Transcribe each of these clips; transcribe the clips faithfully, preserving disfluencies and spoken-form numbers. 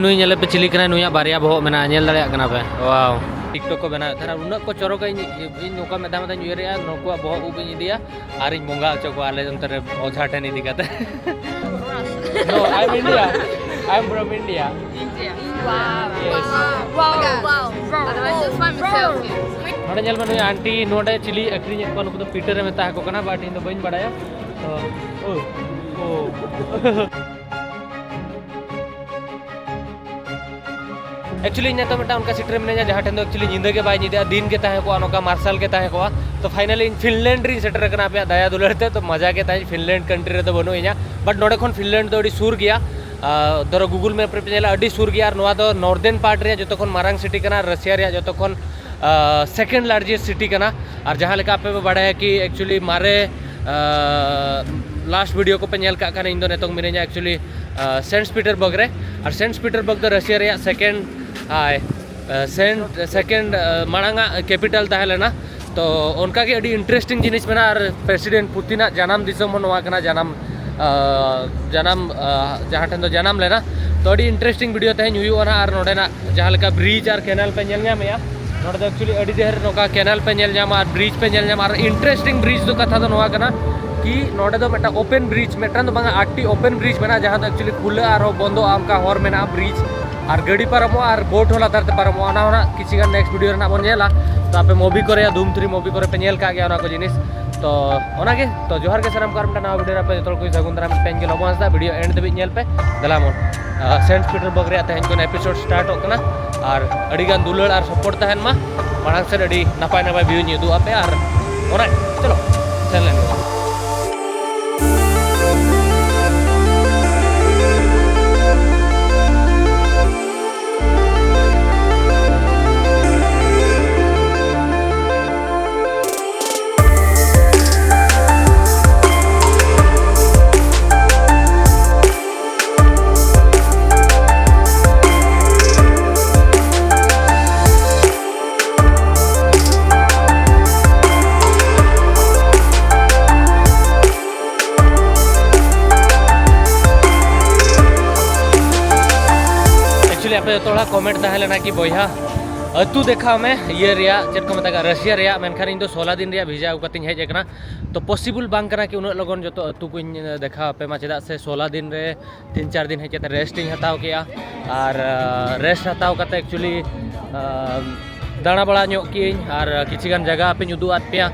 ᱱᱩᱭ ᱧᱮᱞᱮ ᱯᱮ, ᱪᱤᱞᱤ ᱠᱟᱱᱟᱭ, ᱱᱩᱭᱟᱜ ᱵᱟᱨᱭᱟ ᱵᱚᱦᱚᱜ ᱢᱮᱱᱟᱜᱼᱟ, ᱧᱮᱞ ᱫᱟᱲᱮᱭᱟᱜ ᱠᱟᱱᱟ ᱯᱮ? ᱣᱟᱣ, TikTok ᱠᱚ ᱵᱮᱱᱟᱣᱮᱫ ᱛᱟᱦᱮᱱᱟ, ᱩᱱᱟᱹᱜ ᱠᱚ ᱪᱚᱨᱚᱠᱟ᱾ ᱤᱧ, ᱤᱧ ᱱᱚᱝᱠᱟ ᱢᱮᱫ ᱫᱷᱟᱣ ᱢᱮᱫ ᱫᱷᱟᱣ ᱤᱧ ᱩᱭᱦᱟᱹᱨᱮᱜᱼᱟ, ᱱᱩᱠᱩᱣᱟᱜ ᱵᱚᱦᱚᱜ ᱩᱵ ᱤᱧ ᱤᱫᱤᱭᱟ ᱟᱨᱤᱧ ᱵᱚᱸᱜᱟ ᱦᱚᱪᱚ ᱠᱚᱣᱟ ᱟᱞᱮ ᱚᱱᱛᱮ ᱨᱮ ᱚᱡᱷᱟ ᱴᱷᱮᱱ ᱤᱫᱤ ᱠᱟᱛᱮ᱾ No, I'm India. I'm from India. India. Wow. Yes. Wow. Wow. Wow. Wow. Wow. ᱱᱚᱰᱮ ᱧᱮᱞ ᱢᱮ, ᱱᱩᱭ ᱟᱱᱴᱤ ᱱᱚᱰᱮ ᱪᱤᱞᱤ ᱟᱹᱠᱷᱨᱤᱧᱮᱫ ᱠᱚᱣᱟ, ᱱᱩᱠᱩ ᱫᱚ ᱯᱤᱴᱟᱹ ᱨᱮ ᱢᱮᱛᱟ ᱟᱠᱚ ᱠᱟᱱᱟ, but ᱤᱧ ᱫᱚ ᱵᱟᱹᱧ ᱵᱟᱲᱟᱭᱟ᱾ ᱛᱚ, ᱳ, ᱳ᱾ Actually, ᱤᱧ ᱱᱤᱛᱚᱜ ᱢᱤᱫᱴᱟᱝ ᱚᱱᱠᱟ ᱥᱤᱴᱤ ᱨᱮ ᱢᱤᱱᱟᱹᱧᱟ, ᱡᱟᱦᱟᱸ ᱴᱷᱮᱱ ᱫᱚ actually ᱧᱤᱫᱟᱹ ᱜᱮ ᱵᱟᱭ ᱧᱤᱫᱟᱹᱜᱼᱟ, ᱫᱤᱱ ᱜᱮ ᱛᱟᱦᱮᱸ ᱠᱚᱜᱼᱟ, ᱱᱚᱝᱠᱟ ᱢᱟᱨᱥᱟᱞ ᱜᱮ ᱛᱟᱦᱮᱸ ᱠᱚᱜᱼᱟ᱾ ᱛᱚ, finally ᱤᱧ ᱯᱷᱤᱱᱞᱮᱱᱰ ᱨᱤᱧ ᱥᱮᱴᱮᱨ ᱟᱠᱟᱱᱟ ᱟᱯᱮᱭᱟᱜ ᱫᱟᱭᱟ ᱫᱩᱞᱟᱹᱲ ᱛᱮ᱾ ᱛᱚ, ᱢᱚᱡᱟ ᱜᱮ ᱛᱟᱦᱮᱸ, ᱯᱷᱤᱱᱞᱮᱱᱰ country ᱨᱮᱫᱚ ᱵᱟᱹᱱᱩᱜ ᱤᱧᱟ, but ᱱᱚᱰᱮ ᱠᱷᱚᱱ ᱯᱷᱤᱱᱞᱮᱱᱰ ᱫᱚ ᱟᱹᱰᱤ ᱥᱩᱨ ᱜᱮᱭᱟ᱾ ᱟᱨ ᱫᱷᱚᱨᱚ, Google Map ᱨᱮ ᱯᱮ ᱧᱮᱞᱟ, ᱟᱹᱰᱤ ᱥᱩᱨ ᱜᱮᱭᱟ᱾ ᱟᱨ ᱱᱚᱣᱟ ᱫᱚ northern part ᱨᱮᱭᱟᱜ ᱡᱚᱛᱚ ᱠᱷᱚᱱ ᱢᱟᱨᱟᱝ ᱥᱤᱴᱤ ᱠᱟᱱᱟ, ᱨᱟᱥᱤᱭᱟ ᱨᱮᱭᱟᱜ ᱡᱚᱛᱚ ᱠᱷᱚᱱ second largest city ᱠᱟᱱᱟ᱾ ᱟᱨ ᱡᱟᱦᱟᱸ ᱞᱮᱠᱟ ᱟᱯᱮ ᱯᱮ ᱵᱟᱲᱟᱭᱟ ᱠᱤ actually ᱢᱟᱨᱮ last video ᱠᱚᱯᱮ ᱧᱮᱞ ᱠᱟᱜ ᱠᱷᱟᱱ, ᱤᱧ ᱫᱚ ᱱᱤᱛᱚᱝ ᱢᱤᱱᱟᱹᱧᱟ actually ᱥᱮᱱᱴ ᱯᱤᱴᱟᱨᱵᱟᱨᱜᱽ ᱨᱮ᱾ ᱟᱨ ᱥᱮᱱᱴ ᱯᱤᱴᱟᱨᱵᱟᱨᱜᱽ ᱫᱚ ᱨᱟᱥᱤᱭᱟ ᱨᱮᱭᱟᱜ second, ᱟᱭ, ᱥᱮᱱᱴ second ᱢᱟᱲᱟᱝ ᱟᱜ capital ᱛᱟᱦᱮᱸ ᱞᱮᱱᱟ᱾ ᱛᱚ ᱚᱱᱠᱟ ᱜᱮ ᱟᱹᱰᱤ interesting ᱡᱤᱱᱤᱥ ᱢᱮᱱᱟᱜᱼᱟ᱾ ᱟᱨ ᱯᱨᱮᱥᱤᱰᱮᱱᱴ ᱯᱩᱛᱤᱱᱟᱜ ᱡᱟᱱᱟᱢ ᱫᱤᱥᱚᱢ ᱦᱚᱸ ᱱᱚᱣᱟ ᱠᱟᱱᱟ, ᱡᱟᱱᱟᱢ, ᱟᱸ, ᱡᱟᱱᱟᱢ, ᱟᱸ, ᱡᱟᱦᱟᱸ ᱴᱷᱮᱱ ᱫᱚ ᱡᱟᱱᱟᱢ ᱞᱮᱱᱟ᱾ ᱛᱚ ᱟᱹᱰᱤ interesting video ᱛᱮᱦᱮᱧ ᱦᱩᱭᱩᱜᱼᱟ ᱱᱟᱦᱟᱜ᱾ ᱟᱨ ᱱᱚᱰᱮᱱᱟᱜ ᱡᱟᱦᱟᱸ ᱞᱮᱠᱟ bridge ᱟᱨ canal ᱯᱮ ᱧᱮᱞ ᱧᱟᱢᱮᱜᱼᱟ, ᱱᱚᱰᱮ ᱫᱚ actually ᱟᱹᱰᱤ ᱰᱷᱮᱨ ᱱᱚᱝᱠᱟ canal ᱯᱮ ᱧᱮᱞ ᱧᱟᱢᱟ ᱟᱨ bridge ᱯᱮ ᱧᱮᱞ ᱧᱟᱢᱟ᱾ ᱟᱨ interesting bridge ᱫᱚ ᱠᱟᱛᱷᱟ ᱫᱚ ᱱᱚᱣᱟ ᱠᱟᱱᱟ ᱠᱤ ᱱᱚᱰᱮ ᱫᱚ ᱢᱤᱫᱴᱟᱝ open bridge, ᱢᱤᱫᱴᱟᱝ ᱫᱚ ᱵᱟᱝᱟ, ᱟᱴᱴᱤ open bridge ᱢᱮᱱᱟᱜᱼᱟ, ᱡᱟᱦᱟᱸ ᱫᱚ actually ᱠᱷᱩᱞᱟᱹᱜᱼᱟ ᱟᱨᱦᱚᱸ ᱵᱚᱱᱫᱚᱜᱼᱟ, ᱚᱱᱠᱟ ᱦᱚᱨ ᱢᱮᱱᱟᱜᱼᱟ, bridge᱾ ᱟᱨ ᱜᱟᱹᱰᱤ ᱯᱟᱨᱚᱢᱚᱜᱼᱟ ᱟᱨ boat ᱦᱚᱸ ᱞᱟᱛᱟᱨ ᱛᱮ ᱯᱟᱨᱚᱢᱚᱜᱼᱟ᱾ ᱚᱱᱟ ᱦᱚᱸ ᱱᱟᱜ ᱠᱤᱪᱷᱤ ᱜᱟᱱ next video ᱨᱮ ᱱᱟᱜ ᱵᱚᱱ ᱧᱮᱞᱟ᱾ ᱛᱚ ᱟᱯᱮ movie ᱠᱚᱨᱮ, ᱫᱷᱩᱢ ᱛᱷᱨᱤ movie ᱠᱚᱨᱮ ᱯᱮ ᱧᱮᱞ ᱠᱟᱜ ᱜᱮᱭᱟ ᱚᱱᱟ ᱠᱚ ᱡᱤᱱᱤᱥ᱾ ᱛᱚ ᱚᱱᱟᱜᱮ, ᱛᱚ ᱡᱚᱦᱟᱨ ᱜᱮ ᱥᱟᱱᱟᱢ ᱠᱚ, ᱟᱨ ᱢᱤᱫᱴᱟᱝ ᱱᱟᱣᱟ video ᱨᱮ ᱟᱯᱮ ᱡᱚᱛᱚ ᱦᱚᱲ ᱠᱚ ᱥᱟᱹᱜᱩᱱ ᱫᱟᱨᱟᱢ᱾ ᱢᱤᱫᱴᱟᱝ ᱜᱮ ᱞᱚᱵᱚ ᱦᱟᱸᱥᱫᱟ, video end ᱫᱷᱟᱹᱵᱤᱡ ᱧᱮᱞ ᱯᱮ᱾ ᱫᱮᱞᱟ ᱢᱚᱱ, ᱥᱮᱱᱴ ᱯᱤᱴᱟᱨᱵᱟᱨᱜᱽ ᱨᱮᱭᱟᱜ ᱛᱮᱦᱮᱧ ᱠᱷᱚᱱ episode startᱚᱜ ᱠᱟᱱᱟ᱾ ᱟᱨ ᱟᱹᱰᱤ ᱜᱟᱱ ᱫᱩᱞᱟᱹᱲ ᱟᱨ support ᱛᱟᱦᱮᱱ ᱢᱟ, ᱢᱟᱲᱟᱝ ᱥᱮᱫ ᱟᱹᱰᱤ ᱱᱟᱯᱟᱭ ᱱᱟᱯᱟᱭ view ᱧ ᱩᱫᱩᱜ ᱟᱯᱮᱭᱟ᱾ ᱟᱨ ᱚᱱᱟ, ᱪᱚᱞᱚ, ᱥᱮᱱ ᱞᱮᱱ ᱜᱮ᱾ ᱟᱯᱮ ᱡᱚᱛᱚ ᱦᱚᱲᱟᱜ ᱠᱚᱢᱮᱱᱴ ᱛᱟᱦᱮᱸ ᱞᱮᱱᱟ ᱠᱤ ᱵᱚᱭᱦᱟ, ᱟᱹᱛᱩ ᱫᱮᱠᱷᱟᱣ ᱢᱮ ᱤᱭᱟᱹ ᱨᱮᱭᱟᱜ, ᱪᱮᱫ ᱠᱚ ᱢᱮᱛᱟᱜᱼᱟ, ᱨᱟᱥᱤᱭᱟ ᱨᱮᱭᱟᱜ᱾ ᱢᱮᱱᱠᱷᱟᱱ ᱤᱧ ᱫᱚ ᱥᱳᱞᱟ ᱫᱤᱱ ᱨᱮᱭᱟᱜ ᱵᱷᱤᱡᱟ ᱟᱹᱜᱩ ᱠᱟᱛᱮᱧ ᱦᱮᱡ ᱟᱠᱟᱱᱟ᱾ ᱛᱚ ᱯᱚᱥᱤᱵᱚᱞ ᱵᱟᱝ ᱠᱟᱱᱟ ᱠᱤ ᱩᱱᱟᱹᱜ ᱞᱚᱜᱚᱱ ᱡᱚᱛᱚ ᱟᱹᱛᱩ ᱠᱚᱧ ᱫᱮᱠᱷᱟᱣ ᱟᱯᱮ ᱢᱟ, ᱪᱮᱫᱟᱜ ᱥᱮ ᱥᱳᱞᱟ ᱫᱤᱱ ᱨᱮ ᱛᱤᱱ ᱪᱟᱨ ᱫᱤᱱ ᱦᱮᱡ ᱠᱟᱛᱮ ᱨᱮᱥᱴ ᱤᱧ ᱦᱟᱛᱟᱣ ᱠᱮᱜᱼᱟ᱾ ᱟᱨ ᱨᱮᱥᱴ ᱦᱟᱛᱟᱣ ᱠᱟᱛᱮ ᱮᱠᱪᱩᱭᱮᱞᱤ ᱫᱟᱬᱟ ᱵᱟᱲᱟ ᱧᱚᱜ ᱠᱮᱜᱼᱟᱹᱧ, ᱟᱨ ᱠᱤᱪᱷᱤ ᱜᱟᱱ ᱡᱟᱭᱜᱟ ᱟᱯᱮᱧ ᱩᱫᱩᱜ ᱟᱫ ᱯᱮᱭᱟ᱾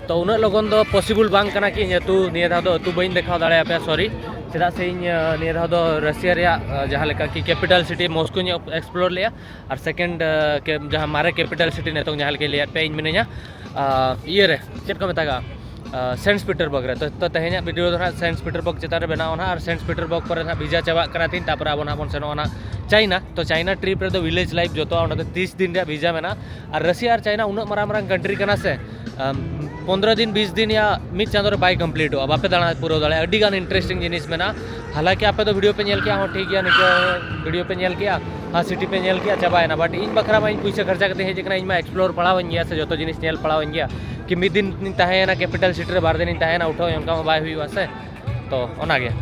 ᱛᱚ ᱩᱱᱟᱹᱜ ᱞᱚᱜᱚᱱ ᱫᱚ ᱯᱚᱥᱤᱵᱚᱞ ᱵᱟᱝ ᱠᱟᱱᱟ ᱠᱤ ᱤᱧ ᱟᱹᱛᱩ ᱱᱤᱭᱟᱹ ᱫᱷᱟᱣ ᱫᱚ ᱟᱹᱛᱩ ᱵᱟᱹᱧ ᱫᱮᱠᱷᱟᱣ ᱫᱟᱲᱮᱭᱟᱯᱮᱭᱟ, ᱥᱚᱨᱤ᱾ ᱪᱮᱫᱟᱜ ᱥᱮ ᱤᱧ ᱱᱤᱭᱟᱹ ᱫᱷᱟᱣ ᱫᱚ ᱨᱟᱥᱤᱭᱟ ᱨᱮᱭᱟᱜ ᱡᱟᱦᱟᱸ ᱞᱮᱠᱟ ᱠᱤ ᱠᱮᱯᱤᱴᱟᱞ ᱥᱤᱴᱤ ᱢᱚᱥᱠᱳᱧ ᱮᱠᱥᱯᱞᱳᱨ ᱞᱮᱜᱼᱟ᱾ ᱟᱨ ᱥᱮᱠᱮᱱᱰ ᱡᱟᱦᱟᱸ ᱢᱟᱨᱮ ᱠᱮᱯᱤᱴᱟᱞ ᱥᱤᱴᱤ ᱱᱤᱛᱚᱝ ᱡᱟᱦᱟᱸ ᱞᱮᱠᱟᱧ ᱞᱟᱹᱭᱟᱫ ᱯᱮᱭᱟ, ᱤᱧ ᱢᱤᱱᱟᱹᱧᱟ ᱤᱭᱟᱹ ᱨᱮ, ᱪᱮᱫ ᱠᱚ ᱢᱮᱛᱟᱜᱼᱟ, ᱥᱮᱱᱴ ᱯᱤᱴᱟᱨᱵᱟᱨᱜᱽ ᱨᱮ᱾ ᱛᱚ ᱛᱮᱦᱮᱧᱟᱜ ᱵᱷᱤᱰᱤᱭᱳ ᱫᱚ ᱦᱟᱸᱜ ᱥᱮᱱᱴ ᱯᱤᱴᱟᱨᱵᱟᱨᱜᱽ ᱪᱮᱛᱟᱱ ᱨᱮ ᱵᱮᱱᱟᱣ ᱱᱟᱦᱟᱜ᱾ ᱟᱨ ᱥᱮᱱᱴ ᱯᱤᱴᱟᱨᱵᱟᱨᱜᱽ ᱯᱚᱨᱮ ᱦᱟᱸᱜ ᱵᱷᱤᱡᱟ ᱪᱟᱵᱟᱜ ᱠᱟᱱᱟ ᱛᱤᱧ, ᱛᱟᱨᱯᱚᱨᱮ ᱟᱵᱚ ᱱᱟᱦᱟᱜ ᱵᱚᱱ ᱥᱮᱱᱚᱜᱼᱟ ᱱᱟᱦᱟᱜ ᱪᱟᱭᱱᱟ᱾ ᱛᱚ ᱪᱟᱭᱱᱟ ᱴᱨᱤᱯ ᱨᱮᱫᱚ ᱵᱷᱤᱞᱮᱡᱽ ᱞᱟᱭᱤᱯᱷ ᱡᱚᱛᱚ ᱚᱸᱰᱮ ᱫᱚ ᱛᱤᱥ ᱫᱤᱱ ᱨᱮᱭᱟᱜ ᱵᱷᱤᱡᱟ ᱢᱮᱱᱟᱜᱼᱟ᱾ ᱟᱨ ᱨᱟᱥᱤᱭᱟ ᱟᱨ ᱪᱟᱭᱱᱟ ᱩᱱᱟᱹᱜ ᱢᱟᱨᱟᱝ ᱢᱟᱨᱟᱝ ᱠᱟᱱᱴᱨᱤ ᱠᱟᱱᱟ ᱥᱮ, ᱯᱚᱱᱫᱽᱨᱚ ᱫᱤᱱ ᱵᱤᱥ ᱫᱤᱱ ᱭᱟ ᱢᱤᱫ ᱪᱟᱸᱫᱳ ᱨᱮ ᱵᱟᱭ ᱠᱚᱢᱯᱞᱤᱴᱚᱜᱼᱟ, ᱵᱟᱯᱮ ᱫᱟᱬᱟ ᱯᱩᱨᱟᱹᱣ ᱫᱟᱲᱮᱭᱟᱜᱼᱟ᱾ ᱟᱹᱰᱤ ᱜᱟᱱ ᱤᱱᱴᱟᱨᱮᱥᱴᱤᱝ ᱡᱤᱱᱤᱥ ᱢᱮᱱᱟᱜᱼᱟ᱾ ᱦᱟᱞᱟᱠᱤ ᱟᱯᱮ ᱫᱚ ᱵᱷᱤᱰᱤᱭᱳ ᱯᱮ ᱧᱮᱞ ᱠᱮᱜᱼᱟ, ᱦᱚᱸ ᱴᱷᱤᱠ ᱜᱮᱭᱟ, ᱱᱤᱝᱠᱟᱹ ᱵᱷᱤᱰᱤᱭᱳ ᱯᱮ ᱧᱮᱞ ᱠᱮᱜᱼᱟ, ᱦᱟᱸ ᱥᱤᱴᱤ ᱯᱮ ᱧᱮᱞ ᱠᱮᱜᱼᱟ, ᱪᱟᱵᱟᱭᱮᱱᱟ᱾ ᱵᱟᱴ ᱤᱧ ᱵᱟᱠᱷᱨᱟ ᱢᱟ ᱤᱧ ᱯᱩᱭᱥᱟᱹ ᱠᱷᱚᱨᱪᱟ ᱠᱟᱛᱮ ᱦᱮᱡ ᱟᱠᱟᱱᱟ, ᱤᱧ ᱢᱟ ᱮᱠᱥᱯᱞᱳᱨ ᱯᱟᱲᱟᱣᱟᱹᱧ ᱜᱮᱭᱟ ᱥᱮ, ᱡᱚᱛᱚ ᱡᱤᱱᱤᱥ ᱧᱮᱞ ᱯᱟᱲᱟᱣᱟᱹᱧ ᱜᱮᱭᱟ᱾ ᱠᱤ ᱢᱤᱫ ᱫᱤᱱ ᱤᱧ ᱛᱟᱦᱮᱸᱭᱮᱱᱟ ᱠᱮᱯᱤᱴᱟᱞ ᱥᱤᱴᱤ ᱨᱮ, ᱵᱟᱨ ᱫᱤᱱ ᱤᱧ ᱛᱟᱦᱮᱸᱭᱮᱱᱟ, ᱩᱴᱷᱟᱹᱣ ᱚᱱᱠᱟ ᱢᱟ ᱵᱟᱭ ᱦᱩᱭᱩᱜᱼᱟ ᱥᱮ᱾ ᱛᱚ ᱚᱱᱟᱜᱮ᱾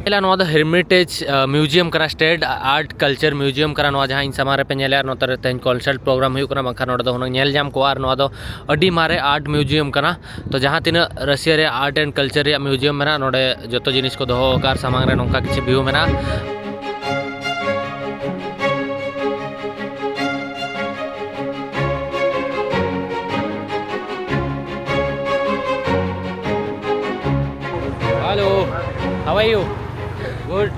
ᱧᱮᱞᱟ, ᱱᱚᱣᱟ ᱫᱚ ᱦᱮᱨᱢᱤᱴᱮᱡᱽ ᱢᱤᱭᱩᱡᱤᱭᱟᱢ ᱠᱟᱱᱟ, ᱥᱴᱮᱴ ᱟᱨᱴ ᱠᱟᱞᱪᱟᱨ ᱢᱤᱭᱩᱡᱤᱭᱟᱢ ᱠᱟᱱᱟ᱾ ᱱᱚᱣᱟ ᱡᱟᱦᱟᱸ ᱤᱧ ᱥᱟᱢᱟᱝ ᱨᱮᱯᱮ ᱧᱮᱞᱮᱫᱼᱟ, ᱱᱚᱛᱮ ᱨᱮ ᱛᱮᱦᱮᱧ ᱠᱚᱱᱥᱟᱨᱴ ᱯᱨᱳᱜᱨᱟᱢ ᱦᱩᱭᱩᱜ ᱠᱟᱱᱟ, ᱵᱟᱝᱠᱷᱟᱱ ᱱᱚᱰᱮ ᱫᱚ ᱦᱩᱱᱟᱹᱝ ᱧᱮᱞ ᱧᱟᱢ ᱠᱚᱜᱼᱟ᱾ ᱟᱨ ᱱᱚᱣᱟ ᱫᱚ ᱟᱹᱰᱤ ᱢᱟᱨᱮ ᱟᱨᱴ ᱢᱤᱭᱩᱡᱤᱭᱟᱢ ᱠᱟᱱᱟ᱾ ᱛᱚ ᱡᱟᱦᱟᱸ ᱛᱤᱱᱟᱹᱜ ᱨᱟᱥᱤᱭᱟ ᱨᱮᱭᱟᱜ ᱟᱨᱴ ᱮᱱᱰ ᱠᱟᱞᱪᱟᱨ ᱨᱮᱭᱟᱜ ᱢᱤᱭᱩᱡᱤᱭᱟᱢ ᱢᱮᱱᱟᱜᱼᱟ, ᱱᱚᱰᱮ ᱡᱚᱛᱚ ᱡᱤᱱᱤᱥ ᱠᱚ ᱫᱚᱦᱚ ᱟᱠᱟᱫᱼᱟ᱾ ᱟᱨ ᱥᱟᱢᱟᱝ ᱨᱮ ᱱᱚᱝᱠᱟ ᱠᱤᱪᱷᱩ ᱵᱷᱤᱭᱩ ᱢᱮᱱᱟᱜᱼᱟ᱾ Hello, how are you? Good.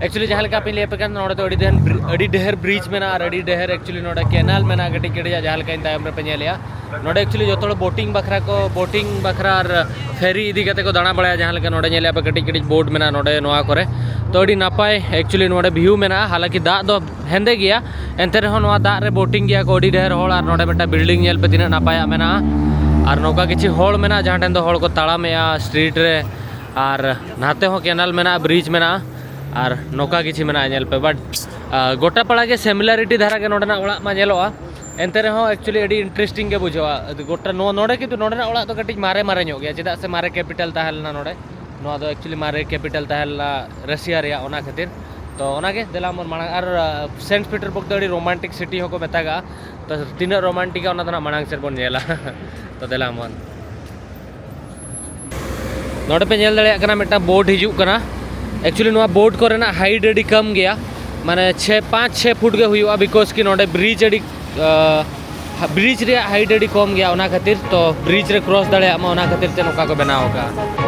Actually ᱡᱟᱦᱟᱸ ᱞᱮᱠᱟ ᱯᱮ ᱞᱟᱹᱭ ᱟᱯᱮ ᱠᱟᱱ, ᱱᱚᱰᱮ ᱫᱚ ᱟᱹᱰᱤ ᱰᱷᱮᱨ ᱟᱹᱰᱤ ᱰᱷᱮᱨ ᱵᱨᱤᱡᱽ ᱢᱮᱱᱟᱜᱼᱟ ᱟᱨ ᱟᱹᱰᱤ ᱰᱷᱮᱨ actually ᱱᱚᱰᱮ ᱠᱮᱱᱟᱞ ᱢᱮᱱᱟᱜᱼᱟ ᱠᱟᱹᱴᱤᱡ ᱠᱟᱹᱴᱤᱡ, ᱡᱟᱦᱟᱸ ᱞᱮᱠᱟ ᱤᱧ ᱛᱟᱭᱚᱢ ᱨᱮᱯᱮ ᱧᱮᱞᱮᱜᱼᱟ᱾ ᱱᱚᱰᱮ actually ᱡᱚᱛᱚ ᱦᱚᱲ ᱵᱳᱴᱤᱝ ᱵᱟᱠᱷᱨᱟ ᱠᱚ, ᱵᱳᱴᱤᱝ ᱵᱟᱠᱷᱨᱟ ᱟᱨ ᱯᱷᱮᱨᱤ ᱤᱫᱤ ᱠᱟᱛᱮ ᱠᱚ ᱫᱟᱬᱟ ᱵᱟᱲᱟᱭᱟ᱾ ᱡᱟᱦᱟᱸ ᱞᱮᱠᱟ ᱱᱚᱰᱮ ᱧᱮᱞᱮᱜᱼᱟ ᱯᱮ ᱠᱟᱹᱴᱤᱡ ᱠᱟᱹᱴᱤᱡ ᱵᱳᱴ ᱢᱮᱱᱟᱜᱼᱟ ᱱᱚᱰᱮ ᱱᱚᱣᱟ ᱠᱚᱨᱮ᱾ ᱛᱚ ᱟᱹᱰᱤ ᱱᱟᱯᱟᱭ actually ᱱᱚᱰᱮ ᱵᱷᱤᱭᱩ ᱢᱮᱱᱟᱜᱼᱟ, ᱦᱟᱞᱟᱠᱤ ᱫᱟᱜ ᱫᱚ ᱦᱮᱸᱫᱮ ᱜᱮᱭᱟ, ᱮᱱᱛᱮ ᱨᱮᱦᱚᱸ ᱱᱚᱣᱟ ᱫᱟᱜ ᱨᱮ ᱵᱳᱴᱤᱝ ᱜᱮᱭᱟ ᱠᱚ ᱟᱹᱰᱤ ᱰᱷᱮᱨ ᱦᱚᱲ᱾ ᱟᱨ ᱱᱚᱰᱮ ᱢᱤᱫᱴᱟᱝ ᱵᱤᱞᱰᱤᱝ ᱧᱮᱞ ᱯᱮ ᱛᱤᱱᱟᱹᱜ ᱱᱟᱯᱟᱭᱟᱜ ᱢᱮᱱᱟᱜᱼᱟ᱾ ᱟᱨ ᱱᱚᱝᱠᱟ ᱠᱤᱪᱷᱩ ᱦᱚᱲ ᱢᱮᱱᱟᱜᱼᱟ ᱡᱟᱦᱟᱸ ᱴᱷᱮᱱ ᱫᱚ ᱦᱚᱲ ᱠᱚ ᱛᱟᱲᱟᱢᱮᱜᱼᱟ ᱥᱴᱨᱤᱴ ᱨᱮ, ᱟᱨ ᱱᱟᱛᱮ ᱦᱚᱸ ᱠᱮᱱᱟᱞ ᱢᱮᱱᱟᱜᱼᱟ, ᱵᱨᱤᱡᱽ ᱢᱮᱱᱟᱜᱼᱟ, ᱟᱨ ᱱᱚᱝᱠᱟ ᱠᱤᱪᱷᱩ ᱢᱮᱱᱟᱜᱼᱟ ᱧᱮᱞ ᱯᱮ᱾ ᱵᱟᱴ ᱜᱚᱴᱟ ᱯᱟᱲᱟ ᱜᱮ ᱥᱤᱢᱤᱞᱟᱨᱤᱴᱤ ᱫᱷᱟᱨᱟ ᱜᱮ ᱱᱚᱰᱮᱱᱟᱜ ᱚᱲᱟᱜ ᱢᱟ ᱧᱮᱞᱚᱜᱼᱟ, ᱮᱱᱛᱮ ᱨᱮᱦᱚᱸ actually ᱟᱹᱰᱤ ᱤᱱᱴᱟᱨᱮᱥᱴᱤᱝ ᱜᱮ ᱵᱩᱡᱷᱟᱹᱜᱼᱟ᱾ ᱜᱚᱴᱟ ᱱᱚᱣᱟ ᱱᱚᱰᱮ ᱠᱤᱱᱛᱩ ᱱᱚᱰᱮᱱᱟᱜ ᱚᱲᱟᱜ ᱫᱚ ᱠᱟᱹᱴᱤᱡ ᱢᱟᱨᱮ ᱢᱟᱨᱮ ᱧᱚᱜ ᱜᱮᱭᱟ, ᱪᱮᱫᱟᱜ ᱥᱮ ᱢᱟᱨᱮ ᱠᱮᱯᱤᱴᱟᱞ ᱛᱟᱦᱮᱸ ᱞᱮᱱᱟ ᱱᱚᱰᱮ᱾ ᱱᱚᱣᱟ ᱫᱚ actually ᱢᱟᱨᱮ ᱠᱮᱯᱤᱴᱟᱞ ᱛᱟᱦᱮᱸ ᱞᱮᱱᱟ ᱨᱟᱥᱤᱭᱟ ᱨᱮᱭᱟᱜ, ᱚᱱᱟ ᱠᱷᱟᱹᱛᱤᱨ᱾ ᱛᱚ ᱚᱱᱟᱜᱮ, ᱫᱮᱞᱟ ᱵᱚᱱ ᱢᱟᱲᱟᱝ᱾ ᱟᱨ ᱥᱮᱱᱴ ᱯᱤᱴᱟᱨᱵᱟᱨᱜᱽ ᱫᱚ ᱟᱹᱰᱤ ᱨᱳᱢᱟᱱᱴᱤᱠ ᱥᱤᱴᱤ ᱦᱚᱸᱠᱚ ᱢᱮᱛᱟᱜᱟᱜᱼᱟ᱾ ᱛᱚ ᱛᱤᱱᱟᱹᱜ ᱨᱳᱢᱟᱱᱴᱤᱠᱟ, ᱚᱱᱟ ᱫᱚ ᱱᱟᱜ ᱢᱟᱲᱟᱝ ᱥᱮᱫ ᱵᱚᱱ ᱧᱮᱞᱟ᱾ ᱛᱚ ᱫᱮᱞᱟ ᱵᱚᱱ᱾ ᱱᱚᱰᱮ ᱯᱮ ᱧᱮᱞ ᱫᱟᱲᱮᱭᱟᱜ ᱠᱟᱱᱟ, ᱢᱤᱫᱴᱟᱝ ᱵᱳᱴ ᱦᱤᱡᱩᱜ ᱠᱟᱱᱟ᱾ ᱮᱠᱪᱩᱭᱮᱞᱤ ᱱᱚᱣᱟ ᱵᱳᱴ ᱠᱚᱨᱮᱱᱟᱜ ᱦᱟᱭᱤᱴ ᱟᱹᱰᱤ ᱠᱚᱢ ᱜᱮᱭᱟ, ᱢᱟᱱᱮ ᱪᱷᱮ ᱯᱟᱸᱪ ᱪᱷᱮ ᱯᱷᱩᱴ ᱜᱮ ᱦᱩᱭᱩᱜᱼᱟ, ᱵᱤᱠᱚᱡᱽ ᱠᱤ ᱱᱚᱰᱮ ᱵᱨᱤᱡᱽ ᱟᱹᱰᱤ, ᱵᱨᱤᱡᱽ ᱨᱮᱭᱟᱜ ᱦᱟᱭᱤᱴ ᱟᱹᱰᱤ ᱠᱚᱢ ᱜᱮᱭᱟ, ᱚᱱᱟ ᱠᱷᱟᱹᱛᱤᱨ ᱛᱚ ᱵᱨᱤᱡᱽ ᱨᱮ ᱠᱨᱚᱥ ᱫᱟᱲᱮᱭᱟᱜ ᱢᱟ, ᱚᱱᱟ ᱠᱷᱟᱹᱛᱤᱨ ᱛᱮ ᱱᱚᱝᱠᱟ ᱠᱚ ᱵᱮᱱᱟᱣ ᱟᱠᱟᱫᱼᱟ᱾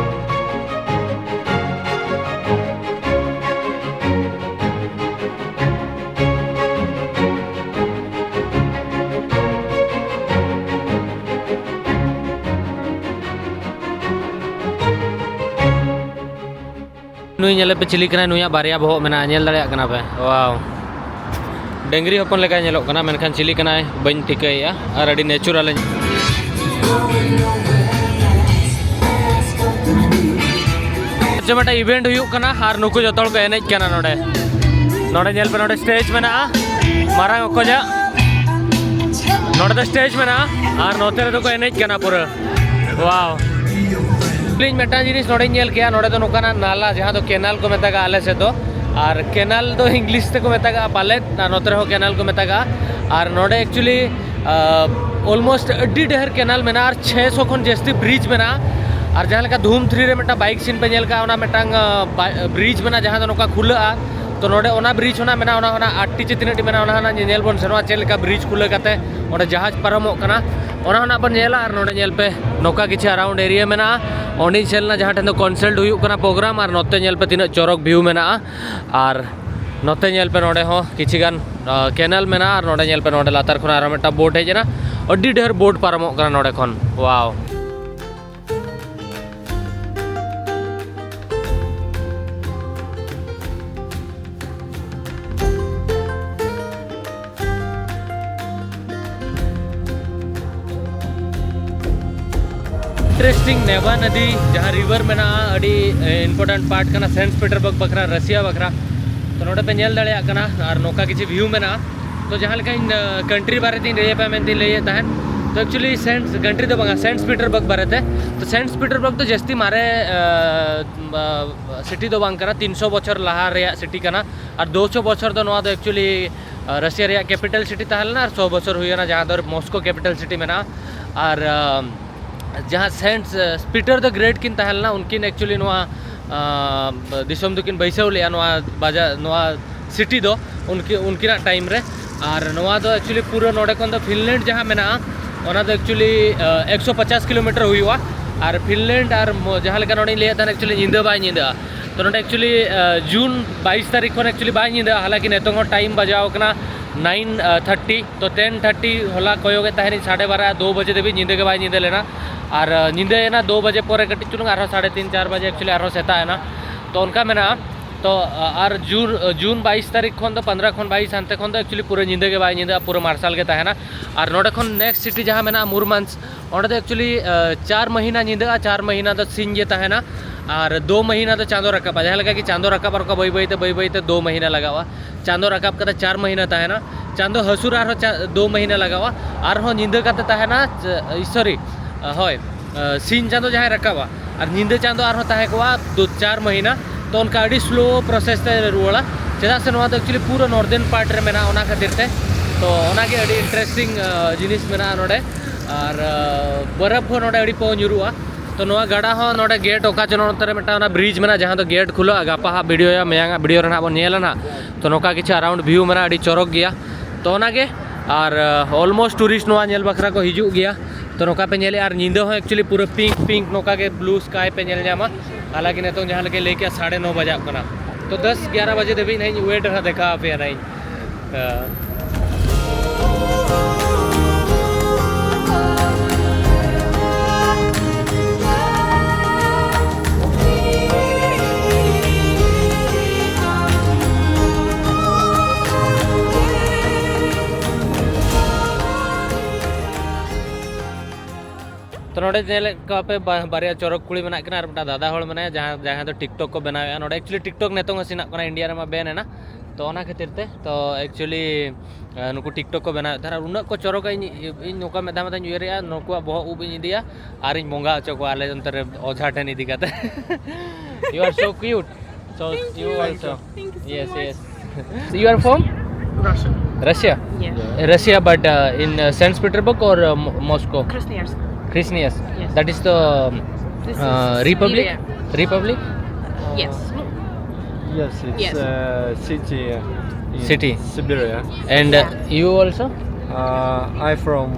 ᱱᱩᱭ ᱧᱮᱞᱮ ᱯᱮ, ᱪᱤᱞᱤ ᱠᱟᱱᱟᱭ? ᱱᱩᱭᱟᱜ ᱵᱟᱨᱭᱟ ᱵᱚᱦᱚᱜ ᱢᱮᱱᱟᱜᱼᱟ, ᱧᱮᱞ ᱫᱟᱲᱮᱭᱟᱜ ᱠᱟᱱᱟ ᱯᱮ? ᱣᱟᱣ, ᱰᱟᱹᱝᱨᱤ ᱦᱚᱯᱚᱱ ᱞᱮᱠᱟᱭ ᱧᱮᱞᱚᱜ ᱠᱟᱱᱟ, ᱢᱮᱱᱠᱷᱟᱱ ᱪᱤᱞᱤ ᱠᱟᱱᱟᱭ ᱵᱟᱹᱧ ᱴᱷᱤᱠᱟᱹᱭᱮᱫᱼᱟ᱾ ᱟᱨ ᱟᱹᱰᱤ ᱱᱮᱪᱩᱨᱟᱞ ᱤᱧ ᱡᱮ ᱢᱤᱫᱴᱟᱝ ᱤᱵᱷᱮᱱᱴ ᱦᱩᱭᱩᱜ ᱠᱟᱱᱟ ᱟᱨ ᱱᱩᱠᱩ ᱡᱚᱛᱚ ᱦᱚᱲ ᱠᱚ ᱮᱱᱮᱡ ᱠᱟᱱᱟ ᱱᱚᱰᱮ᱾ ᱱᱚᱰᱮ ᱧᱮᱞ ᱯᱮ, ᱱᱚᱰᱮ ᱥᱴᱮᱡᱽ ᱢᱮᱱᱟᱜᱼᱟ ᱢᱟᱨᱟᱝ ᱚᱠᱚᱡᱟᱜ᱾ ᱱᱚᱰᱮ ᱫᱚ ᱥᱴᱮᱡᱽ ᱢᱮᱱᱟᱜᱼᱟ ᱟᱨ ᱱᱚᱛᱮ ᱨᱮᱫᱚ ᱠᱚ ᱮᱱᱮᱡ ᱠᱟᱱᱟ ᱯᱩᱨᱟᱹ᱾ ᱣᱟᱣ᱾ ᱟᱹᱞᱤᱧ ᱢᱤᱫᱴᱟᱝ ᱡᱤᱱᱤᱥ ᱱᱚᱰᱮᱧ ᱧᱮᱞ ᱠᱮᱜᱼᱟ, ᱱᱚᱰᱮ ᱫᱚ ᱱᱚᱝᱠᱟᱱᱟᱜ ᱱᱟᱞᱟ, ᱡᱟᱦᱟᱸ ᱫᱚ ᱠᱮᱱᱟᱞ ᱠᱚ ᱢᱮᱛᱟᱜᱼᱟ ᱟᱞᱮ ᱥᱮᱫ ᱫᱚ, ᱟᱨ ᱠᱮᱱᱟᱞ ᱫᱚ ᱤᱝᱞᱤᱥ ᱛᱮᱠᱚ ᱢᱮᱛᱟᱜᱼᱟ ᱯᱟᱞᱮᱫ, ᱟᱨ ᱱᱚᱛᱮ ᱨᱮᱦᱚᱸ ᱠᱮᱱᱟᱞ ᱠᱚ ᱢᱮᱛᱟᱜᱼᱟ᱾ ᱟᱨ ᱱᱚᱰᱮ ᱮᱠᱪᱩᱭᱮᱞᱤ ᱚᱞᱢᱳᱥᱴ ᱟᱹᱰᱤ ᱰᱷᱮᱨ ᱠᱮᱱᱟᱞ ᱢᱮᱱᱟᱜᱼᱟ ᱟᱨ ᱪᱷᱮ ᱥᱚ ᱠᱷᱚᱱ ᱡᱟᱹᱥᱛᱤ ᱵᱨᱤᱡᱽ ᱢᱮᱱᱟᱜᱼᱟ᱾ ᱟᱨ ᱡᱟᱦᱟᱸ ᱞᱮᱠᱟ ᱫᱷᱩᱢ ᱛᱷᱨᱤ ᱨᱮ ᱢᱤᱫᱴᱟᱝ ᱵᱟᱭᱤᱠ ᱥᱤᱱ ᱯᱮ ᱧᱮᱞ ᱠᱟᱜᱼᱟ, ᱚᱱᱟ ᱢᱤᱫᱴᱟᱝ ᱵᱨᱤᱡᱽ ᱢᱮᱱᱟᱜᱼᱟ, ᱡᱟᱦᱟᱸ ᱫᱚ ᱱᱚᱝᱠᱟ ᱠᱷᱩᱞᱟᱹᱜᱼᱟ᱾ ᱛᱚ ᱱᱚᱰᱮ ᱚᱱᱟ ᱵᱨᱤᱡᱽ ᱦᱚᱸ ᱱᱟᱜ ᱢᱮᱱᱟᱜᱼᱟ, ᱚᱱᱟ ᱦᱚᱸ ᱱᱟᱜ ᱟᱴ ᱴᱤ ᱪᱮ ᱛᱤᱱᱟᱹᱜ ᱴᱤ ᱢᱮᱱᱟᱜᱼᱟ, ᱚᱱᱟ ᱦᱚᱸ ᱱᱟᱜ ᱧᱮᱧᱮᱞ ᱵᱚᱱ ᱥᱮᱱᱚᱜᱼᱟ, ᱪᱮᱫ ᱞᱮᱠᱟ ᱵᱨᱤᱡᱽ ᱠᱷᱩᱞᱟᱹᱣ ᱠᱟᱛᱮ ᱚᱸᱰᱮ ᱡᱟᱦᱟᱡᱽ ᱯᱟᱨᱚᱢᱚᱜ ᱠᱟᱱᱟ, ᱚᱱᱟ ᱦᱚᱸ ᱱᱟᱜ ᱵᱚᱱ ᱧᱮᱞᱟ᱾ ᱟᱨ ᱱᱚᱰᱮ ᱧᱮᱞ ᱯᱮ, ᱱᱚᱝᱠᱟ ᱠᱤᱪᱷᱩ ᱟᱨᱟᱣᱩᱱᱰ ᱮᱨᱤᱭᱟ ᱢᱮᱱᱟᱜᱼᱟ᱾ ᱚᱸᱰᱮᱧ ᱥᱮᱱ ᱞᱮᱱᱟ, ᱡᱟᱦᱟᱸ ᱴᱷᱮᱱ ᱫᱚ ᱠᱚᱱᱥᱟᱞᱴ ᱦᱩᱭᱩᱜ ᱠᱟᱱᱟ ᱯᱨᱳᱜᱨᱟᱢ᱾ ᱟᱨ ᱱᱚᱛᱮ ᱧᱮᱞ ᱯᱮ, ᱛᱤᱱᱟᱹᱜ ᱪᱚᱨᱚᱠ ᱵᱷᱤᱭᱩ ᱢᱮᱱᱟᱜᱼᱟ᱾ ᱟᱨ ᱱᱚᱛᱮ ᱧᱮᱞ ᱯᱮ, ᱱᱚᱰᱮ ᱦᱚᱸ ᱠᱤᱪᱷᱤ ᱜᱟᱱ ᱠᱮᱱᱟᱞ ᱢᱮᱱᱟᱜᱼᱟ᱾ ᱟᱨ ᱱᱚᱰᱮ ᱧᱮᱞ ᱯᱮ, ᱱᱚᱰᱮ ᱞᱟᱛᱟᱨ ᱠᱷᱚᱱ ᱟᱨᱚ ᱢᱤᱫᱴᱟᱝ ᱵᱳᱴ ᱦᱮᱡ ᱮᱱᱟ᱾ ᱟᱹᱰᱤ ᱰᱷᱮᱨ ᱵᱳᱴ ᱯᱟᱨᱚᱢᱚᱜ ᱠᱟᱱᱟ ᱱᱚᱰᱮ ᱠᱷᱚᱱ᱾ ᱣᱟᱣ᱾ ᱤᱱᱴᱟᱨᱮᱥᱴᱤᱝ, ᱱᱮᱵᱟ ᱱᱚᱫᱤ ᱡᱟᱦᱟᱸ ᱨᱤᱵᱷᱟᱨ ᱢᱮᱱᱟᱜᱼᱟ, ᱟᱹᱰᱤ ᱤᱢᱯᱚᱨᱴᱮᱱᱴ ᱯᱟᱨᱴ ᱠᱟᱱᱟ ᱥᱮᱱᱴ ᱯᱤᱴᱟᱨᱵᱟᱨᱜᱽ ᱵᱟᱠᱷᱨᱟ, ᱨᱟᱥᱤᱭᱟ ᱵᱟᱠᱷᱨᱟ᱾ ᱛᱚ ᱱᱚᱰᱮ ᱯᱮ ᱧᱮᱞ ᱫᱟᱲᱮᱭᱟᱜ ᱠᱟᱱᱟ᱾ ᱟᱨ ᱱᱚᱝᱠᱟ ᱠᱤᱪᱷᱩ ᱵᱷᱤᱭᱩ ᱢᱮᱱᱟᱜᱼᱟ᱾ ᱛᱚ ᱡᱟᱦᱟᱸ ᱞᱮᱠᱟ ᱤᱧ ᱠᱟᱱᱴᱨᱤ ᱵᱟᱨᱮ ᱛᱤᱧ ᱞᱟᱹᱭ ᱟᱯᱮᱭᱟ ᱢᱮᱱᱛᱮᱧ ᱞᱟᱹᱭᱮᱫ ᱛᱟᱦᱮᱸᱫ, ᱛᱚ actually ᱥᱮᱱᱴ ᱠᱟᱱᱴᱨᱤ ᱫᱚ ᱵᱟᱝᱟ, ᱥᱮᱱᱴ ᱯᱤᱴᱟᱨᱵᱟᱨᱜ ᱵᱟᱨᱮᱛᱮ᱾ ᱛᱚ ᱥᱮᱱᱴ ᱯᱤᱴᱟᱨᱵᱟᱨᱜ ᱫᱚ ᱡᱟᱹᱥᱛᱤ ᱢᱟᱨᱮ ᱥᱤᱴᱤ ᱫᱚ ᱵᱟᱝ ᱠᱟᱱᱟ, ᱛᱤᱱᱥᱚ ᱵᱚᱪᱷᱚᱨ ᱞᱟᱦᱟ ᱨᱮᱭᱟᱜ ᱥᱤᱴᱤ ᱠᱟᱱᱟ᱾ ᱟᱨ ᱫᱩᱥᱚ ᱵᱚᱪᱷᱚᱨ ᱫᱚ ᱱᱚᱣᱟ ᱫᱚ actually ᱨᱟᱥᱤᱭᱟ ᱨᱮᱭᱟᱜ ᱠᱮᱯᱤᱴᱟᱞ ᱥᱤᱴᱤ ᱛᱟᱦᱮᱸ ᱞᱮᱱᱟ, ᱟᱨ ᱥᱚ ᱵᱚᱪᱷᱚᱨ ᱦᱩᱭ ᱮᱱᱟ ᱡᱟᱦᱟᱸ ᱫᱚ ᱢᱚᱥᱠᱳ ᱠᱮᱯᱤᱴᱟᱞ ᱥᱤᱴᱤ ᱢᱮᱱᱟᱜᱼᱟ᱾ ᱟᱨ ᱡᱟᱦᱟᱸ ᱥᱮᱱᱴ ᱯᱤᱴᱟᱨ ᱫᱟ ᱜᱨᱮᱴ ᱠᱤᱱ ᱛᱟᱦᱮᱸ ᱞᱮᱱᱟ, ᱩᱱᱠᱤᱱ actually ᱱᱚᱣᱟ ᱫᱤᱥᱚᱢ ᱫᱚᱠᱤᱱ ᱵᱟᱹᱭᱥᱟᱹᱣ ᱞᱮᱫᱼᱟ, ᱱᱚᱣᱟ ᱵᱟᱡᱟᱨ, ᱱᱚᱣᱟ ᱥᱤᱴᱤ ᱫᱚ ᱩᱱᱠᱤ ᱩᱱᱠᱤᱱᱟᱜ ᱴᱟᱭᱤᱢ ᱨᱮ᱾ ᱟᱨ ᱱᱚᱣᱟ ᱫᱚ actually ᱯᱩᱨᱟᱹ ᱱᱚᱰᱮ ᱠᱷᱚᱱ ᱫᱚ ᱯᱷᱤᱱᱞᱮᱱᱰ ᱡᱟᱦᱟᱸ ᱢᱮᱱᱟᱜᱼᱟ, ᱚᱱᱟ ᱫᱚ actually ᱮᱠᱥᱚ ᱯᱚᱪᱟᱥ ᱠᱤᱞᱳᱢᱤᱴᱟᱨ ᱦᱩᱭᱩᱜᱼᱟ᱾ ᱟᱨ ᱯᱷᱤᱱᱞᱮᱱᱰ ᱟᱨ ᱡᱟᱦᱟᱸ ᱞᱮᱠᱟ ᱱᱚᱰᱮᱧ ᱞᱟᱹᱭᱮᱫ ᱛᱟᱦᱮᱱᱟ, actually ᱧᱤᱫᱟᱹ ᱵᱟᱭ ᱧᱤᱫᱟᱹᱜᱼᱟ᱾ ᱛᱚ ᱱᱚᱰᱮ actually ᱡᱩᱱ ᱵᱟᱭᱤᱥ ᱛᱟᱹᱨᱤᱠᱷ ᱠᱷᱚᱱ actually ᱵᱟᱭ ᱧᱤᱫᱟᱹᱜᱼᱟ, ᱦᱟᱞᱟᱸᱠᱤ ᱱᱤᱛᱚᱝ ᱦᱚᱸ ᱴᱟᱭᱤᱢ ᱵᱟᱡᱟᱣ ᱠᱟᱱᱟ ᱱᱟᱭᱤᱱ ᱛᱷᱟᱨᱴᱤ᱾ ᱛᱚ ᱴᱮᱱ ᱛᱷᱟᱨᱴᱤ ᱦᱚᱞᱟ ᱠᱚᱭᱚᱜᱮᱫ ᱛᱟᱦᱮᱱᱤᱧ ᱥᱟᱲᱮ ᱵᱟᱨᱟ, ᱫᱩ ᱵᱟᱡᱮ ᱫᱷᱟᱹᱵᱤᱡ ᱧᱤᱫᱟᱹ ᱜᱮ ᱵᱟᱭ ᱧᱤᱫᱟᱹ ᱞᱮᱱᱟ᱾ ᱟᱨ ᱧᱤᱫᱟᱹᱭᱮᱱᱟ ᱫᱩ ᱵᱟᱡᱮ ᱯᱚᱨᱮ ᱠᱟᱹᱴᱤᱡ ᱪᱩᱞᱩᱝ, ᱟᱨᱦᱚᱸ ᱥᱟᱲᱮ ᱛᱤᱱ ᱪᱟᱨ ᱵᱟᱡᱮ actually ᱟᱨᱦᱚᱸ ᱥᱮᱛᱟᱜ ᱮᱱᱟ᱾ ᱛᱚ ᱚᱱᱠᱟ ᱢᱮᱱᱟᱜᱼᱟ᱾ ᱛᱚ ᱟᱨ ᱡᱩᱱ ᱡᱩᱱ ᱵᱟᱭᱤᱥ ᱛᱟᱹᱨᱤᱠᱷ ᱠᱷᱚᱱ ᱫᱚ, ᱯᱚᱱᱫᱽᱨᱚ ᱠᱷᱚᱱ ᱵᱟᱭᱤᱥ, ᱦᱟᱱᱛᱮ ᱠᱷᱚᱱ ᱫᱚ actually ᱯᱩᱨᱟᱹ ᱧᱤᱫᱟᱹ ᱜᱮ ᱵᱟᱭ ᱧᱤᱫᱟᱹᱜᱼᱟ, ᱯᱩᱨᱟᱹ ᱢᱟᱨᱥᱟᱞ ᱜᱮ ᱛᱟᱦᱮᱱᱟ᱾ ᱟᱨ ᱱᱚᱰᱮ ᱠᱷᱚᱱ ᱱᱮᱠᱥᱴ ᱥᱤᱴᱤ ᱡᱟᱦᱟᱸ ᱢᱮᱱᱟᱜᱼᱟ ᱢᱩᱨᱢᱟᱱᱥᱠ, ᱚᱸᱰᱮ ᱫᱚ actually ᱪᱟᱨ ᱢᱟᱹᱦᱤᱱᱟ ᱧᱤᱫᱟᱹᱜᱼᱟ, ᱪᱟᱨ ᱢᱟᱹᱦᱤᱱᱟ ᱫᱚ ᱥᱤᱧ ᱜᱮ ᱛᱟᱦᱮᱱᱟ᱾ ᱟᱨ ᱫᱩ ᱢᱟᱹᱦᱤᱱᱟ ᱫᱚ ᱪᱟᱸᱫᱚ ᱨᱟᱠᱟᱵᱼᱟ, ᱡᱟᱦᱟᱸ ᱞᱮᱠᱟ ᱠᱤ ᱪᱟᱸᱫᱚ ᱨᱟᱠᱟᱵ ᱨᱟᱠᱟᱵ ᱵᱟᱹᱭ ᱵᱟᱹᱭᱛᱮ ᱵᱟᱹᱭ ᱵᱟᱹᱭᱛᱮ ᱫᱩ ᱢᱟᱹᱦᱤᱱᱟ ᱞᱟᱜᱟᱜᱼᱟ᱾ ᱪᱟᱸᱫᱚ ᱨᱟᱠᱟᱵ ᱠᱟᱛᱮ ᱪᱟᱨ ᱢᱟᱹᱦᱤᱱᱟ ᱛᱟᱦᱮᱱᱟ᱾ ᱪᱟᱸᱫᱚ ᱦᱟᱹᱥᱩᱨ ᱟᱨᱦᱚᱸ ᱪᱟ- ᱫᱩ ᱢᱟᱹᱦᱤᱱᱟ ᱞᱟᱜᱟᱜᱼᱟ᱾ ᱟᱨᱦᱚᱸ ᱧᱤᱫᱟᱹ ᱠᱟᱛᱮ ᱛᱟᱦᱮᱱᱟ, ᱥᱚᱨᱤ, ᱦᱳᱭ, ᱥᱤᱧ ᱪᱟᱸᱫᱚ ᱡᱟᱦᱟᱸᱭ ᱨᱟᱠᱟᱵᱼᱟ, ᱟᱨ ᱧᱤᱫᱟᱹ ᱪᱟᱸᱫᱚ ᱟᱨᱦᱚᱸ ᱛᱟᱦᱮᱸ ᱠᱚᱜᱼᱟ ᱫᱩ ᱪᱟᱨ ᱢᱟᱹᱦᱤᱱᱟ᱾ ᱛᱚ ᱚᱱᱠᱟ ᱟᱹᱰᱤ ᱥᱞᱳ ᱯᱨᱚᱥᱮᱥ ᱛᱮ ᱨᱩᱣᱟᱹᱲᱟ, ᱪᱮᱫᱟᱜ ᱥᱮ ᱱᱚᱣᱟ ᱫᱚ actually ᱯᱩᱨᱟᱹ ᱱᱚᱨᱫᱟᱨᱱ ᱯᱟᱨᱴ ᱨᱮ ᱢᱮᱱᱟᱜᱼᱟ, ᱚᱱᱟ ᱠᱷᱟᱹᱛᱤᱨ ᱛᱮ᱾ ᱛᱚ ᱚᱱᱟᱜᱮ ᱟᱹᱰᱤ ᱤᱱᱴᱟᱨᱮᱥᱴᱤᱝ ᱡᱤᱱᱤᱥ ᱢᱮᱱᱟᱜᱼᱟ ᱱᱚᱰᱮ᱾ ᱟᱨ ᱵᱚᱨᱚᱯᱷ ᱦᱚᱸ ᱱᱚᱰᱮ ᱟᱹᱰᱤ ᱯᱟᱹᱣ ᱧᱩᱨᱩᱜᱼᱟ᱾ ᱛᱚ ᱱᱚᱣᱟ ᱜᱟᱰᱟ ᱦᱚᱸ ᱱᱚᱰᱮ ᱜᱮᱴ ᱚᱠᱟ ᱪᱚ ᱱᱚᱛᱮ ᱨᱮ ᱢᱤᱫᱴᱟᱝ ᱚᱱᱟ ᱵᱨᱤᱡᱽ ᱢᱮᱱᱟᱜᱼᱟ, ᱡᱟᱦᱟᱸ ᱫᱚ ᱜᱮᱴ ᱠᱷᱩᱞᱟᱹᱜᱼᱟ᱾ ᱜᱟᱯᱟ ᱦᱟᱸᱜ ᱵᱷᱤᱰᱤᱭᱳᱭᱟ, ᱢᱮᱭᱟᱝ ᱟᱜ ᱵᱷᱤᱰᱤᱭᱳ ᱨᱮ ᱱᱟᱦᱟᱜ ᱵᱚᱱ ᱧᱮᱞᱟ ᱱᱟᱦᱟᱜ᱾ ᱛᱚ ᱱᱚᱝᱠᱟ ᱠᱤᱪᱷᱩ ᱟᱨᱟᱣᱩᱱᱰ ᱵᱷᱤᱭᱩ ᱢᱮᱱᱟᱜᱼᱟ, ᱟᱹᱰᱤ ᱪᱚᱨᱚᱠ ᱜᱮᱭᱟ᱾ ᱛᱚ ᱚᱱᱟᱜᱮ, ᱟᱨ ᱚᱞᱢᱳᱥᱴ ᱴᱩᱨᱤᱥᱴ ᱱᱚᱣᱟ ᱧᱮᱞ ᱵᱟᱠᱷᱨᱟ ᱠᱚ ᱦᱤᱡᱩᱜ ᱜᱮᱭᱟ᱾ ᱛᱚ ᱱᱚᱝᱠᱟ ᱯᱮ ᱧᱮᱞᱮᱜᱼᱟ, ᱟᱨ ᱧᱤᱫᱟᱹ ᱦᱚᱸ actually ᱯᱩᱨᱟᱹ ᱯᱤᱝᱠ ᱯᱤᱝᱠ ᱱᱚᱝᱠᱟ ᱜᱮ ᱵᱞᱩ ᱥᱠᱟᱭ ᱯᱮ ᱧᱮᱞ ᱧᱟᱢᱟ᱾ ᱦᱟᱞᱟᱸᱠᱤ ᱱᱤᱛᱚᱝ ᱡᱟᱦᱟᱸ ᱞᱮᱠᱟᱧ ᱞᱟᱹᱭ ᱠᱮᱜᱼᱟ, ᱥᱟᱲᱮ ᱱᱚ ᱵᱟᱡᱟᱜ ᱠᱟᱱᱟ᱾ ᱛᱚ ᱫᱚᱥ ᱜᱮᱭᱟᱨᱟ ᱵᱟᱡᱮ ᱫᱷᱟᱹᱵᱤᱡ ᱱᱟᱦᱟᱜ ᱤᱧ ᱣᱮᱴ ᱨᱮ ᱫᱮᱠᱷᱟᱣ ᱟᱯᱮᱭᱟ ᱱᱟᱦᱟᱜ ᱤᱧ᱾ ᱦᱮᱸ᱾ ᱛᱚ ᱱᱚᱰᱮ ᱧᱮᱞᱮᱫ ᱠᱚᱣᱟ ᱯᱮ ᱵᱟ- ᱵᱟᱨᱭᱟ ᱪᱚᱨᱚᱠ ᱠᱩᱲᱤ ᱢᱮᱱᱟᱜ ᱠᱤᱱᱟ ᱟᱨ ᱢᱤᱫᱴᱟᱝ ᱫᱟᱫᱟ ᱦᱚᱲ ᱢᱮᱱᱟᱭᱟ, ᱡᱟᱦᱟᱸ ᱡᱟᱦᱟᱸᱭ ᱫᱚ ᱴᱤᱠᱴᱚᱠ ᱠᱚ ᱵᱮᱱᱟᱣᱮᱫᱼᱟ᱾ ᱱᱚᱰᱮ actually ᱴᱤᱠᱴᱚᱠ ᱱᱤᱛᱚᱝ ᱦᱚᱸ ᱥᱮᱱᱚᱜ ᱠᱟᱱᱟ, ᱤᱱᱰᱤᱭᱟ ᱨᱮᱢᱟ ᱵᱮᱱ ᱮᱱᱟ᱾ ᱛᱚ ᱚᱱᱟ ᱠᱷᱟᱹᱛᱤᱨ ᱛᱮ ᱛᱚ actually ᱱᱩᱠᱩ TikTok ᱠᱚ ᱵᱮᱱᱟᱣᱮᱫ ᱛᱟᱦᱮᱱᱟ ᱟᱨ ᱩᱱᱟᱹᱜ ᱠᱚ ᱪᱚᱨᱚᱠᱟ᱾ ᱤᱧ ᱤᱧ ᱱᱚᱝᱠᱟ ᱢᱮᱫ ᱫᱷᱟᱣ ᱢᱮᱫ ᱫᱷᱟᱣ ᱤᱧ ᱩᱭᱦᱟᱹᱨᱮᱜᱼᱟ, ᱱᱩᱠᱩᱣᱟᱜ ᱵᱚᱦᱚᱜ ᱩᱵ ᱤᱧ ᱤᱫᱤᱭᱟ ᱟᱨᱤᱧ ᱵᱚᱸᱜᱟ ᱦᱚᱪᱚ ᱠᱚᱣᱟ ᱟᱞᱮ ᱚᱱᱛᱮ ᱨᱮ ᱚᱡᱷᱟ ᱴᱷᱮᱱ ᱤᱫᱤ ᱠᱟᱛᱮ. You are so cute. So you also. Thank you so yes much. Yes. You are from Russia. Russia? Yeah. Russia, but uh, in uh, Saint Petersburg or uh, Mo- Moscow? Krasnoyarsk. Krasnoyarsk. Yes. That is the um, This uh, is Republic? Siberia. Republic? Yes. Yes, it's Yes. Uh, city in City. Siberia. And uh, you also? Uh, I'm from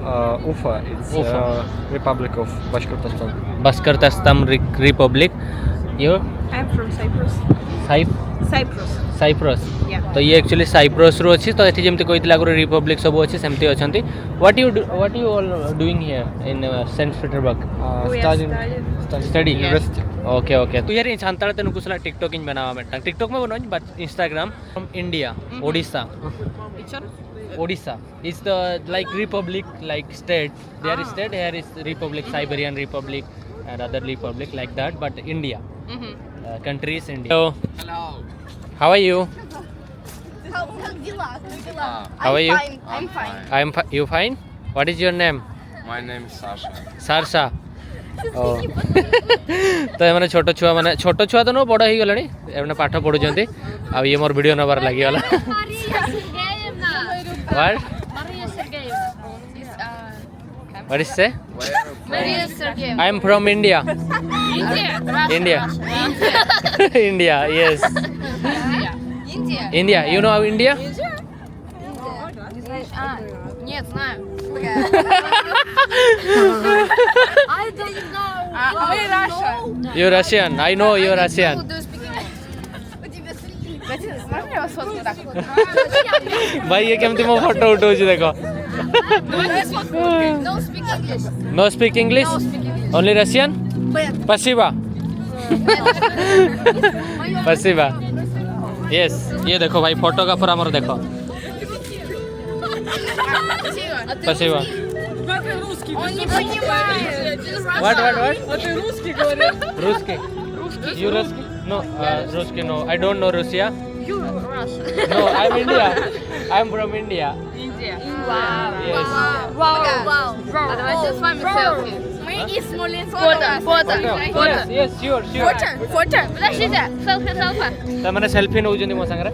uh, Ufa. It's Ufa. Uh, Republic of Bashkortostan. Bashkortostan Re- Republic. You? I'm from Cyprus. Cyp- Cyprus. Cyprus. Yeah. ତ ଇଏ actually ସାଇପ୍ରସରୁ ଅଛି। ତ ଏଠି ଯେମିତି କହିଥିଲେ ଆଗରୁ Republic ସବୁ ଅଛି, ସେମିତି ଅଛନ୍ତି। What you do? What you all doing here in uh, Saint Petersburg? Uh, We are studying, studying. studying Study. University. Okay, okay. ᱛᱚ ᱩᱭᱦᱟᱹᱨ ᱤᱧ ᱥᱟᱱᱛᱟᱲ ᱛᱮ ᱱᱩᱠᱩ ᱥᱟᱞᱟᱜ TikTok ᱤᱧ ᱵᱮᱱᱟᱣᱟ ᱢᱤᱫᱴᱟᱝ᱾ TikTok ᱢᱟ ᱵᱟᱹᱱᱩᱜ, but Instagram. From India, Odisha. Which one? Odisha is the like republic, like state. Their Ah. State here is republic, Siberian Republic, and other republic like that. But India, Mm-hmm. uh, country is India. So, hello. How are you? Как, как дела? Как дела? How are you? Fine. I'm fine. I'm fi- you fine? What is your name? My name is Sasha. ସାର୍ସା। ଓ। ତ ଏମାନେ ଛୋଟ ଛୁଆମାନେ, ଛୋଟ ଛୁଆ ତ ନୁହଁ, ବଡ଼ ହେଇଗଲେଣି। ଏମାନେ ପାଠ ପଢ଼ୁଛନ୍ତି। ଆଉ ଇଏ ମୋର ଭିଡ଼ିଓ ନେବାର ଲାଗିଗଲା। Мария Сергеевна. What? Мария Сергеевна. Из, а, What is say? Мария Сергеевна. I am from India. Индия. India. India, yes. Индия. India. You know India? А, нет, знаю. I don't know. А, мы Russia. You're Russian. I know you're Russian. Do you speak English? У тебя три. Кстати, можно я вас вот так вот? ଭାଇ ଇଏ କେମିତି ମୋ ଫଟୋ ଉଠଉଛି ଦେଖ। No speak English. No speak English? Only Russian? Спасибо. Спасибо. Yes. ଇଏ ଦେଖ ଭାଇ, photographer ଆମର ଦେଖ। Спасибо. Он не понимает. What, what, what? А ты русский говоришь? Русский? You Ruski? No, uh, Ruski no. I don't know Russia. You Russia. No, I'm India. I'm from India. India. Wow. Yes. Wow. Wow. Wow. А давайте с вами селфи. Мы из Смоленска. Фото, фото, фото. Yes, yes, sure, sure. Фото, фото. Подождите, селфи, селфи. ତାମାନେ selfie ନଉଛନ୍ତି ମୋ ସାଙ୍ଗରେ।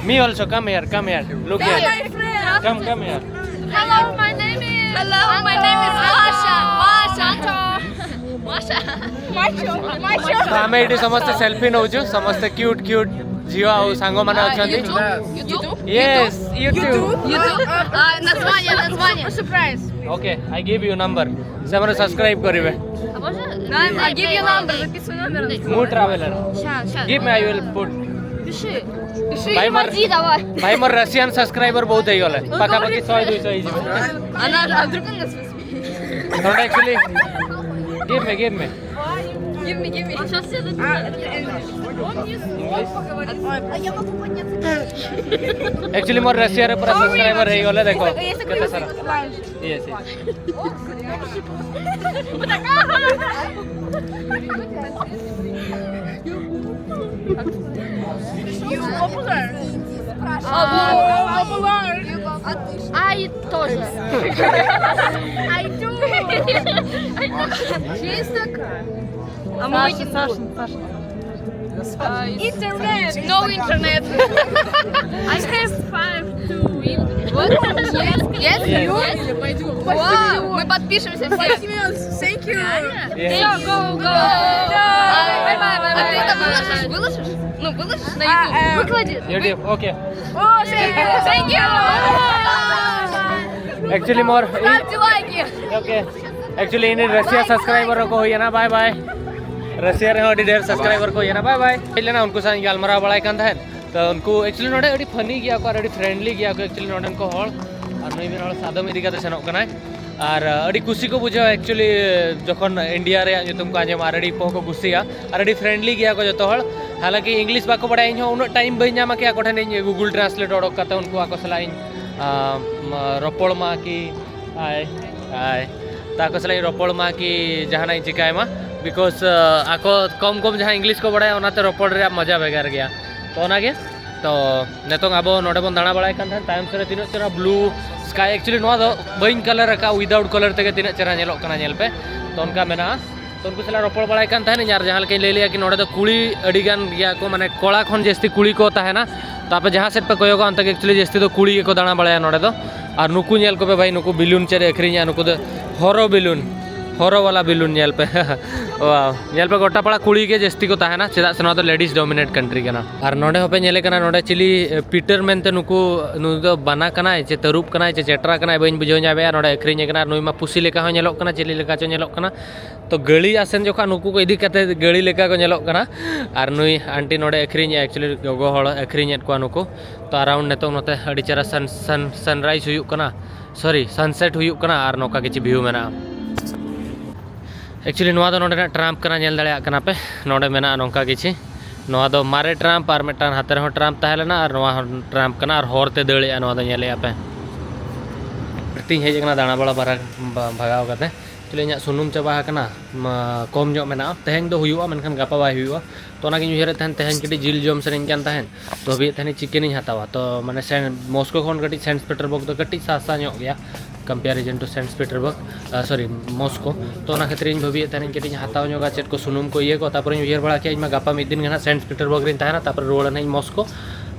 Me also, come here, come here. Look here. My friend. Come, come here. Hello, my name is. Hello, my name is Masha. Masha. Masha. Masha. Masha. ତ ଆମେ ଏଠି ସମସ୍ତେ selfie ନଉଛୁ, ସମସ୍ତେ କ୍ୟୁଟ୍ କ୍ୟୁଟ୍ ଝିଅ ଆଉ ସାଙ୍ଗମାନେ ଅଛନ୍ତି। YouTube? YouTube? Yes, YouTube. YouTube? А, название, название. Surprise. Okay, I give you number. ସେମାନେ ସବସ୍କ୍ରାଇବ୍ କରିବେ। А можно? Да, give your number, записывай номер. ମୁଁ traveller. Сейчас, сейчас. Give me, I will put. Пиши. Пиши. Bhai, mar- Вводи давай. ଭାଇ ମୋର ରଷିଆନ୍ ସବସ୍କ୍ରାଇବର ବହୁତ ହେଇଗଲେ, ପାଖାପାଖି ଶହେ ଦୁଇଶହ ହେଇଯିବ। Она, а вдруг она нас возьмет? Don't actually. Give me, give me. Give me, give me. Он сейчас все English? Actually ମୋର ରଷିଆରେ ପୁରା ସବସ୍କ୍ରାଇବର ହେଇଗଲେ, ଦେଖ କେତେ ସାରା। Yes, yes. А, и тоже. I do. Есть такая? А мы Саша, Саша. Интернет. No internet. I have five two. What? Yes, yes, you? Wow, мы подпишемся все. Thank you. Yes. Go, go, go. А ты это выложишь, выложишь? Ну, выложишь на YouTube? Выклади. YouTube, okay. Thank you. Thank you. Actually ମୋର Ставьте лайки. Okay. Actually ଏଇନେ Russia subscriber ᱠᱚ ᱦᱩᱭᱮᱱᱟ, bye bye. Russia ᱨᱮᱦᱚᱸ ᱟᱹᱰᱤ ᱰᱷᱮᱨ subscriber ᱠᱚ ᱦᱩᱭᱮᱱᱟ, bye bye. ᱦᱮᱡ ᱞᱮᱱᱟ ᱩᱱᱠᱩ ᱥᱟᱶ ᱤᱧ ᱜᱟᱞᱢᱟᱨᱟᱣ ᱵᱟᱲᱟᱭ ᱠᱟᱱ ᱛᱟᱦᱮᱸᱫ᱾ ᱛᱚ ᱩᱱᱠᱩ actually ᱱᱚᱰᱮ ᱟᱹᱰᱤ funny ᱜᱮᱭᱟ ᱠᱚ, ᱟᱨ ᱟᱹᱰᱤ friendly ᱜᱮᱭᱟ ᱠᱚ actually ᱱᱚᱰᱮᱱ ᱠᱚ ᱦᱚᱲ᱾ ᱟᱨ ᱱᱩᱭ ᱢᱤᱫ ᱦᱚᱲ ᱥᱟᱫᱚᱢ ᱤᱫᱤ ᱠᱟᱛᱮ ᱥᱮᱱᱚᱜ ᱠᱟᱱᱟᱭ᱾ ᱟᱨ ᱟᱹᱰᱤ ᱠᱩᱥᱤ ᱠᱚ ᱵᱩᱡᱷᱟᱹᱣᱟ actually ᱡᱚᱠᱷᱚᱱ ᱤᱱᱰᱤᱭᱟ ᱨᱮᱭᱟᱜ ᱧᱩᱛᱩᱢ ᱠᱚ ᱟᱸᱡᱚᱢᱟ, ᱟᱨ ᱟᱹᱰᱤ ᱠᱚᱦᱚᱸ ᱠᱚ ᱠᱩᱥᱤᱭᱟ, ᱟᱨ ᱟᱹᱰᱤ friendly ᱜᱮᱭᱟ ᱠᱚ ᱡᱚᱛᱚ ᱦᱚᱲ᱾ ᱦᱟᱞᱟᱝᱠᱤ ᱤᱝᱞᱤᱥ ᱵᱟᱠᱚ ᱵᱟᱲᱟᱭᱟ, ᱤᱧ ᱦᱚᱸ ᱩᱱᱟᱹᱜ time ᱵᱟᱹᱧ ᱧᱟᱢᱟ ᱠᱤ ᱟᱠᱚ ᱴᱷᱮᱱ ᱤᱧ Google Translate ᱚᱰᱚᱠ ᱠᱟᱛᱮ ᱩᱱᱠᱩ ᱟᱠᱚ ᱥᱟᱞᱟᱜ ᱤᱧ ᱟᱢ, ᱨᱚᱯᱚᱲ ᱢᱟ ᱠᱤ᱾ ᱦᱟᱭ, ᱦᱟᱭ᱾ ᱛᱟᱠᱚ ᱥᱟᱞᱟᱜ ᱤᱧ ᱨᱚᱯᱚᱲ ᱢᱟ ᱠᱤ ᱡᱟᱦᱟᱱᱟᱜ ᱤᱧ ᱪᱤᱠᱟᱹᱭ ᱢᱟ, because ᱟᱠᱚ ᱠᱚᱢ ᱠᱚᱢ ᱡᱟᱦᱟᱸ ᱤᱝᱞᱤᱥ ᱠᱚ ᱵᱟᱲᱟᱭᱟ, ᱚᱱᱟᱛᱮ ᱨᱚᱯᱚᱲ ᱨᱮᱭᱟᱜ ᱢᱚᱡᱟ ᱵᱷᱮᱜᱟᱨ ᱜᱮᱭᱟ᱾ ᱛᱚ ᱚᱱᱟᱜᱮ, ᱛᱚ ᱱᱤᱛᱚᱝ ᱟᱵᱚ ᱱᱚᱰᱮ ᱵᱚᱱ ᱫᱟᱬᱟ ᱵᱟᱲᱟᱭ ᱠᱟᱱ ᱛᱟᱦᱮᱸᱫ, ᱛᱟᱭᱚᱢ ᱥᱮᱫ ᱨᱮ ᱛᱤᱱᱟᱹᱜ ᱪᱮᱦᱨᱟ blue sky, actually ᱱᱚᱣᱟ ᱫᱚ ᱵᱟᱹᱧ colour ᱟᱠᱟᱫ, without colour ᱛᱮᱜᱮ ᱛᱤᱱᱟᱹᱜ ᱪᱮᱦᱨᱟ ᱧᱮᱞᱚᱜ ᱠᱟᱱᱟ, ᱧᱮᱞ ᱯᱮ᱾ ᱛᱚ ᱚᱱᱠᱟ ᱢᱮᱱᱟᱜᱼᱟ᱾ ᱛᱚ ᱩᱱᱠᱩ ᱥᱟᱞᱟᱜ ᱨᱚᱯᱚᱲ ᱵᱟᱲᱟᱭ ᱠᱟᱱ ᱛᱟᱦᱮᱱᱤᱧ, ᱟᱨ ᱡᱟᱦᱟᱸ ᱞᱮᱠᱟᱧ ᱞᱟᱹᱭ ᱞᱮᱜᱼᱟ ᱠᱤ ᱱᱚᱰᱮ ᱫᱚ ᱠᱩᱲᱤ ᱟᱹᱰᱤ ᱜᱟᱱ ᱜᱮᱭᱟ ᱠᱚ, ᱢᱟᱱᱮ ᱠᱚᱲᱟ ᱠᱷᱚᱱ ᱡᱟᱹᱥᱛᱤ ᱠᱩᱲᱤ ᱠᱚ ᱛᱟᱦᱮᱱᱟ᱾ ᱛᱚ ᱟᱯᱮ ᱡᱟᱦᱟᱸ ᱥᱮᱫ ᱯᱮ ᱠᱚᱭᱚᱜᱟ ᱚᱱᱛᱮ ᱜᱮ actually ᱡᱟᱹᱥᱛᱤ ᱫᱚ ᱠᱩᱲᱤ ᱜᱮᱠᱚ ᱫᱟᱬᱟ ᱵᱟᱲᱟᱭᱟ ᱱᱚᱰᱮ ᱫᱚ᱾ ᱟᱨ ᱱᱩᱠᱩ ᱧᱮᱞ ᱠᱚᱯᱮ ᱵᱷᱟᱭ, ᱱᱩᱠᱩ ᱵᱮᱞᱩᱱ ᱪᱮᱫ ᱮ ᱟᱹᱠᱷᱨᱤᱧᱟ, ᱱᱩᱠᱩ ᱫᱚ ᱦᱚᱨᱚ ᱵᱮᱞᱩᱱ, ᱦᱚᱨᱚ ᱵᱟᱞᱟ ᱵᱮᱞᱩᱱ ᱧᱮᱞ ᱯᱮ᱾ ᱣᱟᱣ, ᱧᱮᱞ ᱯᱮ ᱜᱚᱴᱟ ᱯᱟᱲᱟ ᱠᱩᱲᱤ ᱜᱮ ᱡᱟᱹᱥᱛᱤ ᱠᱚ ᱛᱟᱦᱮᱱᱟ, ᱪᱮᱫᱟᱜ ᱥᱮ ᱱᱚᱣᱟ ᱫᱚ ladies dominate country ᱠᱟᱱᱟ᱾ ᱟᱨ ᱱᱚᱰᱮ ᱦᱚᱸᱯᱮ ᱧᱮᱞᱮ ᱠᱟᱱᱟ, ᱱᱚᱰᱮ ᱪᱤᱞᱤ ᱯᱤᱴᱟᱨ ᱢᱮᱱᱛᱮ ᱱᱩᱠᱩ, ᱱᱩᱭ ᱫᱚ ᱵᱟᱱᱟ ᱠᱟᱱᱟᱭ ᱪᱮ ᱛᱟᱹᱨᱩᱵ ᱠᱟᱱᱟᱭ ᱪᱮ ᱪᱮᱴᱨᱟ ᱠᱟᱱᱟᱭ, ᱵᱟᱹᱧ ᱵᱩᱡᱷᱟᱹᱣ ᱧᱟᱢᱮᱫᱼᱟ᱾ ᱱᱚᱰᱮ ᱟᱹᱠᱷᱨᱤᱧᱮ ᱠᱟᱱᱟ, ᱟᱨ ᱱᱩᱭ ᱢᱟ ᱯᱩᱥᱤ ᱞᱮᱠᱟ ᱦᱚᱸ ᱧᱮᱞᱚᱜ ᱠᱟᱱᱟ, ᱪᱤᱞᱤ ᱞᱮᱠᱟ ᱪᱚ ᱧᱮᱞᱚᱜ ᱠᱟᱱᱟ᱾ ᱛᱚ ᱜᱟᱹᱲᱤ ᱟᱥᱮᱱ ᱡᱚᱠᱷᱚᱱ ᱱᱩᱠᱩ ᱠᱚ ᱤᱫᱤ ᱠᱟᱛᱮ ᱜᱟᱹᱲᱤ ᱞᱮᱠᱟ ᱠᱚ ᱧᱮᱞᱚᱜ ᱠᱟᱱᱟ᱾ ᱟᱨ ᱱᱩᱭ ᱟᱱᱴᱤ ᱱᱚᱰᱮ ᱟᱹᱠᱷᱨᱤᱧᱮᱫᱼᱟ, actually ᱜᱚᱜᱚ ᱦᱚᱲ ᱟᱹᱠᱷᱨᱤᱧᱮᱫ ᱠᱚᱣᱟ ᱱᱩᱠᱩ᱾ ᱛᱚ around ᱱᱤᱛᱚᱝ ᱱᱚᱛᱮ ᱟᱹᱰᱤ ᱪᱮᱦᱨᱟ sun, sun, sunrise ᱦᱩᱭᱩᱜ ᱠᱟᱱᱟ, sorry, sunset ᱦᱩᱭᱩᱜ ᱠᱟᱱᱟ, ᱟᱨ ᱱᱚᱝᱠᱟ ᱠᱤᱪᱷᱩ view ᱢᱮᱱᱟᱜᱼᱟ᱾ Actually ᱱᱚᱣᱟ ᱫᱚ ᱱᱚᱰᱮᱱᱟᱜ ᱴᱨᱟᱢᱯ ᱠᱟᱱᱟ, ᱧᱮᱞ ᱫᱟᱲᱮᱭᱟᱜ ᱠᱟᱱᱟ ᱯᱮ, ᱱᱚᱰᱮ ᱢᱮᱱᱟᱜᱼᱟ ᱱᱚᱝᱠᱟ ᱠᱤᱪᱷᱩ᱾ ᱱᱚᱣᱟ ᱫᱚ ᱢᱟᱨᱮ ᱴᱨᱟᱢᱯ, ᱟᱨ ᱢᱤᱫᱴᱟᱝ ᱦᱟᱛᱮ ᱨᱮᱦᱚᱸ ᱴᱨᱟᱢᱯ ᱛᱟᱦᱮᱸ ᱞᱮᱱᱟ, ᱟᱨ ᱱᱚᱣᱟ ᱦᱚᱸ ᱴᱨᱟᱢᱯ ᱠᱟᱱᱟ, ᱟᱨ ᱦᱚᱨ ᱛᱮ ᱫᱟᱹᱲᱮᱜᱼᱟ, ᱱᱚᱣᱟ ᱫᱚ ᱧᱮᱞᱮᱜᱼᱟ ᱯᱮ᱾ ᱵᱟᱹᱲᱛᱤᱧ ᱦᱮᱡ ᱟᱠᱟᱱᱟ ᱫᱟᱬᱟ ᱵᱟᱲᱟ ᱵᱟᱨᱟ-, ᱵᱟ-, ᱵᱷᱟᱜᱟᱣ ᱠᱟᱛᱮ᱾ Actually ᱤᱧᱟᱹᱜ ᱥᱩᱱᱩᱢ ᱪᱟᱵᱟ ᱟᱠᱟᱱᱟ, ᱢᱟ, ᱠᱚᱢ ᱧᱚᱜ ᱢᱮᱱᱟᱜᱼᱟ, ᱛᱮᱦᱮᱧ ᱫᱚ ᱦᱩᱭᱩᱜᱼᱟ, ᱢᱮᱱᱠᱷᱟᱱ ᱜᱟᱯᱟ ᱵᱟᱭ ᱦᱩᱭᱩᱜᱼᱟ᱾ ᱛᱚ ᱚᱱᱟᱜᱤᱧ ᱩᱭᱦᱟᱹᱨᱮᱫ ᱛᱟᱦᱮᱱ, ᱛᱮᱦᱮᱧ ᱠᱟᱹᱴᱤᱡ ᱡᱤᱞ ᱡᱚᱢ ᱥᱟᱱᱟᱧ ᱠᱟᱱ ᱛᱟᱦᱮᱸᱫ, ᱛᱚ ᱵᱷᱟᱹᱵᱤᱭᱮᱫ ᱛᱟᱦᱮᱱᱤᱧ ᱪᱤᱠᱮᱱᱤᱧ ᱦᱟᱛᱟᱣᱟ᱾ ᱛᱚ ᱢᱟᱱᱮ ᱥᱮᱱ-, ᱢᱚᱥᱠᱳ ᱠᱷᱚᱱ ᱠᱟᱹᱴᱤᱡ ᱥᱮᱱᱴ ᱯᱤᱴᱟᱨᱵᱟᱨᱜᱽ ᱫᱚ ᱠᱟᱹᱴᱤᱡ ᱥᱟᱥᱛᱟ ᱧᱚᱜ ᱜᱮᱭᱟ, comparison to ᱥᱮᱱᱴ ᱯᱤᱴᱟᱨᱵᱟᱨᱜᱽ, ᱟ, sorry, ᱢᱚᱥᱠᱳ᱾ ᱛᱚ ᱚᱱᱟ ᱠᱷᱟᱹᱛᱤᱨ ᱤᱧ ᱵᱷᱟᱹᱵᱤᱭᱮᱫ ᱛᱟᱦᱮᱱᱤᱧ ᱠᱟᱹᱴᱤᱡ ᱤᱧ ᱦᱟᱛᱟᱣ ᱧᱚᱜᱟ ᱪᱮᱫ ᱠᱚ ᱥᱩᱱᱩᱢ ᱠᱚ ᱤᱭᱟᱹ ᱠᱚ, ᱛᱟᱯᱚᱨᱮᱧ ᱩᱭᱦᱟᱹᱨ ᱵᱟᱲᱟ ᱠᱮᱫᱼᱟ ᱤᱧ ᱢᱟ ᱜᱟᱯᱟ ᱢᱤᱫ ᱫᱤᱱ ᱜᱮ ᱱᱟᱦᱟᱜ ᱥᱮᱱᱴ ᱯᱤᱴᱟᱨᱵᱟᱨᱜᱽ ᱨᱤᱧ ᱛᱟᱦᱮᱱᱟ, ᱛᱟᱯᱚᱨᱮ ᱨᱩᱣᱟᱹᱲ ᱱᱟᱦᱟᱜ ᱤᱧ ᱢᱚᱥᱠᱳ᱾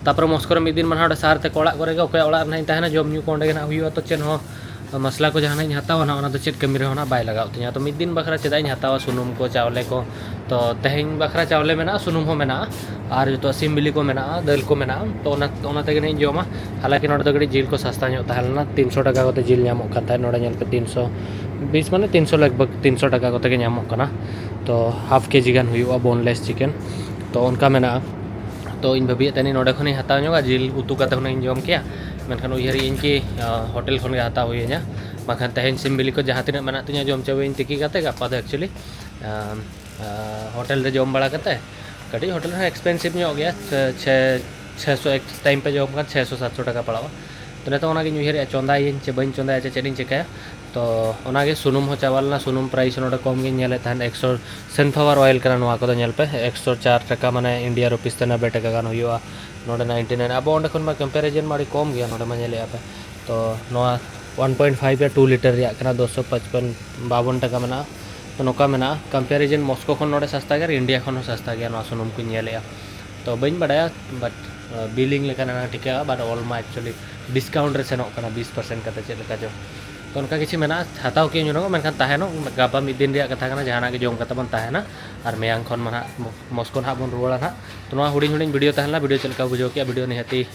ᱛᱟᱯᱚᱨᱮ ᱢᱚᱥᱠᱳ ᱨᱮ ᱢᱤᱫ ᱫᱤᱱ ᱢᱟ ᱱᱟᱦᱟᱜ ᱚᱸᱰᱮ ᱥᱟᱨ ᱛᱮᱠᱚ ᱚᱲᱟᱜ ᱠᱚᱨᱮ ᱜᱮ, ᱚᱠᱚᱭᱟᱜ ᱚᱲᱟᱜ ᱨᱮ ᱱᱟᱦᱟᱜ ᱤᱧ ᱛᱟᱦᱮᱱᱟ, ᱡᱚᱢ ᱧᱩ ᱠᱚ ᱚᱸᱰᱮ ᱜᱮ ᱱᱟᱦᱟᱜ ᱦᱩᱭᱩᱜᱼᱟ᱾ ᱛᱚ ᱪᱮᱫ ᱦᱚᱸ ᱢᱚᱥᱞᱟ ᱠᱚ ᱡᱟᱦᱟᱱᱟᱜ ᱤᱧ ᱦᱟᱛᱟᱣᱟ ᱱᱟᱦᱟᱜ, ᱚᱱᱟ ᱫᱚ ᱪᱮᱫ ᱠᱟᱹᱢᱤ ᱨᱮᱦᱚᱸ ᱱᱟᱦᱟᱜ ᱵᱟᱭ ᱞᱟᱜᱟᱣ ᱛᱤᱧᱟ᱾ ᱛᱚ ᱢᱤᱫ ᱫᱤᱱ ᱵᱟᱠᱷᱨᱟ ᱪᱮᱫᱟᱜ ᱤᱧ ᱦᱟᱛᱟᱣᱟ ᱥᱩᱱᱩᱢ ᱠᱚ, ᱪᱟᱣᱞᱮ ᱠᱚ? ᱛᱚ ᱛᱮᱦᱮᱧ ᱵᱟᱠᱷᱨᱟ ᱪᱟᱣᱞᱮ ᱢᱮᱱᱟᱜᱼᱟ, ᱥᱩᱱᱩᱢ ᱦᱚᱸ ᱢᱮᱱᱟᱜᱼᱟ, ᱟᱨ ᱡᱚᱛᱚ ᱥᱤᱢ ᱵᱤᱞᱤ ᱠᱚ ᱢᱮᱱᱟᱜᱼᱟ, ᱫᱟᱹᱞ ᱠᱚ ᱢᱮᱱᱟᱜᱼᱟ᱾ ᱛᱚ ᱚᱱᱟ, ᱚᱱᱟ ᱛᱮᱜᱮ ᱱᱟᱦᱟᱜ ᱤᱧ ᱡᱚᱢᱟ᱾ ᱦᱟᱞᱟᱸᱠᱤ ᱱᱚᱰᱮ ᱫᱚ ᱠᱟᱹᱴᱤᱡ ᱡᱤᱞ ᱠᱚ ᱥᱟᱥᱛᱟ ᱧᱚᱜ ᱛᱟᱦᱮᱸ ᱞᱮᱱᱟ, ᱛᱤᱱᱥᱚ ᱴᱟᱠᱟ ᱠᱚᱛᱮ ᱡᱤᱞ ᱧᱟᱢᱚᱜ ᱠᱟᱱ ᱛᱟᱦᱮᱸᱫ ᱱᱚᱰᱮ, ᱧᱮᱞ ᱯᱮ, ᱛᱤᱱᱥᱚ ᱵᱤᱥ, ᱢᱟᱱᱮ ᱛᱤᱱᱥᱚ, ᱞᱟᱜᱽ ᱵᱷᱟᱜᱽ ᱛᱤᱱᱥᱚ ᱴᱟᱠᱟ ᱠᱚᱛᱮ ᱜᱮ ᱧᱟᱢᱚᱜ ᱠᱟᱱᱟ᱾ ᱛᱚ ᱦᱟᱯ ᱠᱮᱡᱤ ᱜᱟᱱ ᱦᱩᱭᱩᱜᱼᱟ boneless chicken᱾ ᱛᱚ ᱚᱱᱠᱟ ᱢᱮᱱᱟᱜᱼᱟ᱾ ᱛᱚ ᱤᱧ ᱵᱷᱟᱹᱵᱤᱭᱮᱫ ᱛᱟᱦᱮᱱᱤᱧ ᱱᱚᱰᱮ ᱠᱷᱚᱱᱤᱧ ᱦᱟᱛᱟᱣ ᱧᱚᱜᱟ, ᱡᱤᱞ ᱩᱛᱩ ᱠᱟᱛᱮ ᱦᱩᱱᱟᱹᱝ ᱤᱧ ᱡᱚᱢ ᱠᱮᱭᱟ, ᱢᱮᱱᱠᱷᱟᱱ ᱩᱭᱦᱟᱹᱨᱮᱫ ᱟᱹᱧ ᱠᱤ, ᱟ, ᱦᱳᱴᱮᱞ ᱠᱷᱚᱱ ᱜᱮ ᱦᱟᱛᱟᱣ ᱦᱩᱭ ᱟᱹᱧᱟ, ᱵᱟᱝᱠᱷᱟᱱ ᱛᱮᱦᱮᱧ ᱥᱤᱢ ᱵᱤᱞᱤ ᱠᱚ ᱡᱟᱦᱟᱸ ᱛᱤᱱᱟᱹᱜ ᱢᱮᱱᱟᱜ ᱛᱤᱧᱟ ᱡᱚᱢ ᱪᱟᱵᱟᱭᱟᱹᱧ ᱛᱤᱠᱤ ᱠᱟᱛᱮ᱾ ᱜᱟᱯᱟ ᱫᱚ actually, ᱟ, ᱟ, ᱦᱳᱴᱮᱞ ᱨᱮ ᱡᱚᱢ ᱵᱟᱲᱟ ᱠᱟᱛᱮ, ᱠᱟᱹᱴᱤᱡ ᱦᱳᱴᱮᱞ ᱦᱚᱸ expensive ᱧᱚᱜ ᱜᱮᱭᱟ, ᱪᱷᱮ, ᱪᱷᱮ, ᱪᱷᱮ ᱥᱚ, ᱮᱠ time ᱯᱮ ᱡᱚᱢ ᱠᱷᱟᱱ ᱪᱷᱮ ᱥᱚ ᱥᱟᱛ ᱥᱚ ᱴᱟᱠᱟ ᱯᱟᱲᱟᱜᱼᱟ᱾ ᱛᱚ ᱱᱤᱛᱚᱜ ᱚᱱᱟᱜᱤᱧ ᱩᱭᱦᱟᱹᱨᱮᱫᱼᱟ, ᱪᱚᱸᱫᱟᱭᱟᱹᱧ ᱪᱮ ᱵᱟᱹᱧ ᱪᱚᱸᱫᱟᱭᱟ ᱪᱮ ᱪᱮᱫ ᱤᱧ ᱪᱤᱠᱟᱹᱭᱟ᱾ ᱛᱚ ᱚᱱᱟᱜᱮ ᱥᱩᱱᱩᱢ ᱦᱚᱸ ᱪᱟᱵᱟ ᱞᱮᱱᱟ, ᱥᱩᱱᱩᱢ price ᱱᱚᱰᱮ ᱠᱚᱢ ᱜᱮᱧ ᱧᱮᱞᱮᱫ ᱛᱟᱦᱮᱸᱫ, ᱮᱠᱥᱚ, sunflower oil ᱠᱟᱱᱟ ᱱᱚᱣᱟ ᱠᱚᱫᱚ, ᱧᱮᱞ ᱯᱮ ᱮᱠᱥᱚ ᱪᱟᱨ ᱴᱟᱠᱟ, ᱢᱟᱱᱮ India rupees ᱛᱮ ᱱᱚᱵᱵᱳᱭ ᱴᱟᱠᱟ ᱜᱟᱱ ᱦᱩᱭᱩᱜᱼᱟ᱾ ᱱᱚᱰᱮ ninety nine, ᱟᱵᱚ ᱚᱸᱰᱮ ᱠᱷᱚᱱ ᱢᱟ comparison ᱢᱟ ᱟᱹᱰᱤ ᱠᱚᱢ ᱜᱮᱭᱟ, ᱱᱚᱰᱮ ᱢᱟ ᱧᱮᱞᱮᱫᱼᱟ ᱯᱮ᱾ ᱛᱚ ᱱᱚᱣᱟ one point five ᱭᱟ two litre ᱨᱮᱭᱟᱜ ᱠᱟᱱᱟ, ᱫᱩᱥᱚ ᱯᱟᱸᱪᱯᱟᱱ, ᱵᱟᱵᱚᱱ ᱴᱟᱠᱟ ᱢᱮᱱᱟᱜᱼᱟ᱾ ᱛᱚ ᱱᱚᱝᱠᱟ ᱢᱮᱱᱟᱜᱼᱟ, comparison ᱢᱚᱥᱠᱳ ᱠᱷᱚᱱ ᱱᱚᱰᱮ ᱥᱟᱥᱛᱟ ᱜᱮᱭᱟ ᱟᱨ India ᱠᱷᱚᱱ ᱦᱚᱸ ᱥᱟᱥᱛᱟ ᱜᱮᱭᱟ ᱱᱚᱣᱟ ᱥᱩᱱᱩᱢ ᱠᱚᱧ ᱧᱮᱞᱮᱫᱼᱟ᱾ ᱛᱚ ᱵᱟᱹᱧ ᱵᱟᱰᱟᱭᱟ, but billing ᱞᱮᱠᱷᱟᱱ ᱚᱱᱟ ᱴᱷᱤᱠᱟᱹᱜᱼᱟ, but ᱚᱞ ᱢᱟ actually discount ᱨᱮ ᱥᱮᱱᱚᱜ ᱠᱟᱱᱟ ᱵᱤᱥ percent ᱠᱟᱛᱮ, ᱪᱮᱫ ᱞᱮᱠᱟ ᱪᱚ᱾ ᱛᱚ ᱚᱱᱠᱟ ᱠᱤᱪᱷᱩ ᱢᱮᱱᱟᱜᱼᱟ, ᱦᱟᱛᱟᱣ ᱠᱮᱫ ᱟᱹᱧ ᱚᱱᱟ ᱠᱚ, ᱢᱮᱱᱠᱷᱟᱱ ᱛᱟᱦᱮᱱᱚᱜ ᱜᱟᱯᱟ ᱢᱤᱫ ᱫᱤᱱ ᱨᱮᱭᱟᱜ ᱠᱟᱛᱷᱟ ᱠᱟᱱᱟ, ᱡᱟᱦᱟᱱᱟᱜ ᱜᱮ ᱡᱚᱢ ᱠᱟᱛᱮ ᱵᱚᱱ ᱛᱟᱦᱮᱱᱟ᱾ ᱟᱨ ᱢᱮᱭᱟᱝ ᱠᱷᱚᱱ ᱢᱟ ᱱᱟᱦᱟᱜ ᱢᱚᱥᱠᱳ ᱱᱟᱦᱟᱜ ᱵᱚᱱ ᱨᱩᱣᱟᱹᱲᱟ ᱱᱟᱦᱟᱜ᱾ ᱛᱚ ᱱᱚᱣᱟ ᱦᱩᱰᱤᱧ ᱦᱩᱰᱤᱧ video ᱛᱟᱦᱮᱸ ᱞᱮᱱᱟ, video ᱪᱮᱫ ᱞᱮᱠᱟ ᱵᱩᱡᱷᱟᱹᱣ ᱠᱮᱫᱼᱟ? Video ᱱᱤᱦᱟᱹᱛᱤ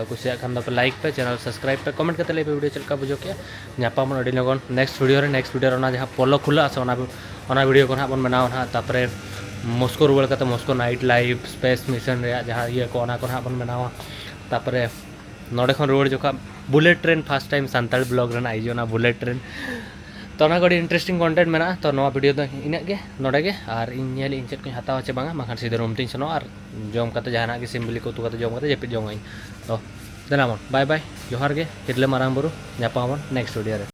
ᱠᱩᱥᱤᱭᱟᱜ ᱠᱷᱟᱱ ᱫᱚᱯᱮ like ᱯᱮ, channel subscribe ᱯᱮ, comment ᱠᱟᱛᱮ ᱞᱟᱹᱭ ᱯᱮ video ᱪᱮᱫ ᱞᱮᱠᱟ ᱵᱩᱡᱷᱟᱹᱣ ᱠᱮᱫᱼᱟ᱾ ᱧᱟᱯᱟᱢ ᱟᱹᱰᱤ ᱞᱚᱜᱚᱱ next video ᱨᱮ᱾ Next video ᱨᱮ ᱚᱱᱟ ᱡᱟᱦᱟᱸ ᱯᱚᱞᱚ ᱠᱷᱩᱞᱟᱹᱜᱼᱟ ᱥᱮ ᱚᱱᱟ, ᱚᱱᱟ video ᱠᱚ ᱱᱟᱦᱟᱜ ᱵᱚᱱ ᱵᱮᱱᱟᱣᱟ ᱱᱟᱦᱟᱜ᱾ ᱛᱟᱨᱯᱚᱨᱮ ᱢᱚᱥᱠᱳ ᱨᱩᱣᱟᱹᱲ ᱠᱟᱛᱮ Moscow night life, space mission ᱨᱮᱭᱟᱜ ᱡᱟᱦᱟᱸ ᱤᱭᱟᱹ ᱠᱚ, ᱚᱱᱟ ᱠᱚ ᱱᱟᱦᱟᱜ ᱵᱚᱱ ᱵᱮᱱᱟᱣᱟ᱾ ᱛᱟᱨᱯᱚᱨᱮ ᱱᱚᱰᱮ ᱠᱷᱚᱱ ᱨᱩᱣᱟᱹᱲ ᱡᱚᱠᱷᱟᱜ bullet train first time Santal vlog ᱨᱮᱱᱟᱜ ᱦᱤᱡᱩᱜᱼᱟ, ᱚᱱᱟ bullet train᱾ ᱛᱚ ᱚᱱᱟ ᱠᱚ ᱟᱹᱰᱤ interesting content ᱢᱮᱱᱟᱜᱼᱟ᱾ ᱛᱚ ᱱᱚᱣᱟ video ᱫᱚ ᱤᱱᱟᱹᱜ ᱜᱮ ᱱᱚᱰᱮ ᱜᱮ, ᱟᱨ ᱤᱧ ᱧᱮᱞ ᱤᱧ ᱪᱮᱫ ᱠᱚᱧ ᱦᱟᱛᱟᱣᱟ ᱪᱮ ᱵᱟᱝᱟ, ᱵᱟᱝᱠᱷᱟᱱ ᱥᱤᱫᱷᱟᱹ room ᱛᱤᱧ ᱥᱮᱱᱚᱜᱼᱟ ᱟᱨ ᱡᱚᱢ ᱠᱟᱛᱮ ᱡᱟᱦᱟᱱᱟᱜ ᱜᱮ ᱥᱤᱢ ᱵᱤᱞᱤ ᱠᱚ ᱩᱛᱩ ᱠᱟᱛᱮ ᱡᱚᱢ ᱠᱟᱛᱮ ᱡᱟᱹᱯᱤᱫ ᱡᱚᱝ ᱟᱹᱧ᱾ ᱛᱚ ᱫᱮᱞᱟ ᱵᱚᱱ bye bye, ᱡᱚᱦᱟᱨ ᱜᱮ, ᱛᱤᱨᱞᱟᱹ ᱢᱟᱨᱟᱝ ᱵᱩᱨᱩ, ᱧᱟᱯᱟᱢ ᱟᱵᱚᱱ next video ᱨᱮ᱾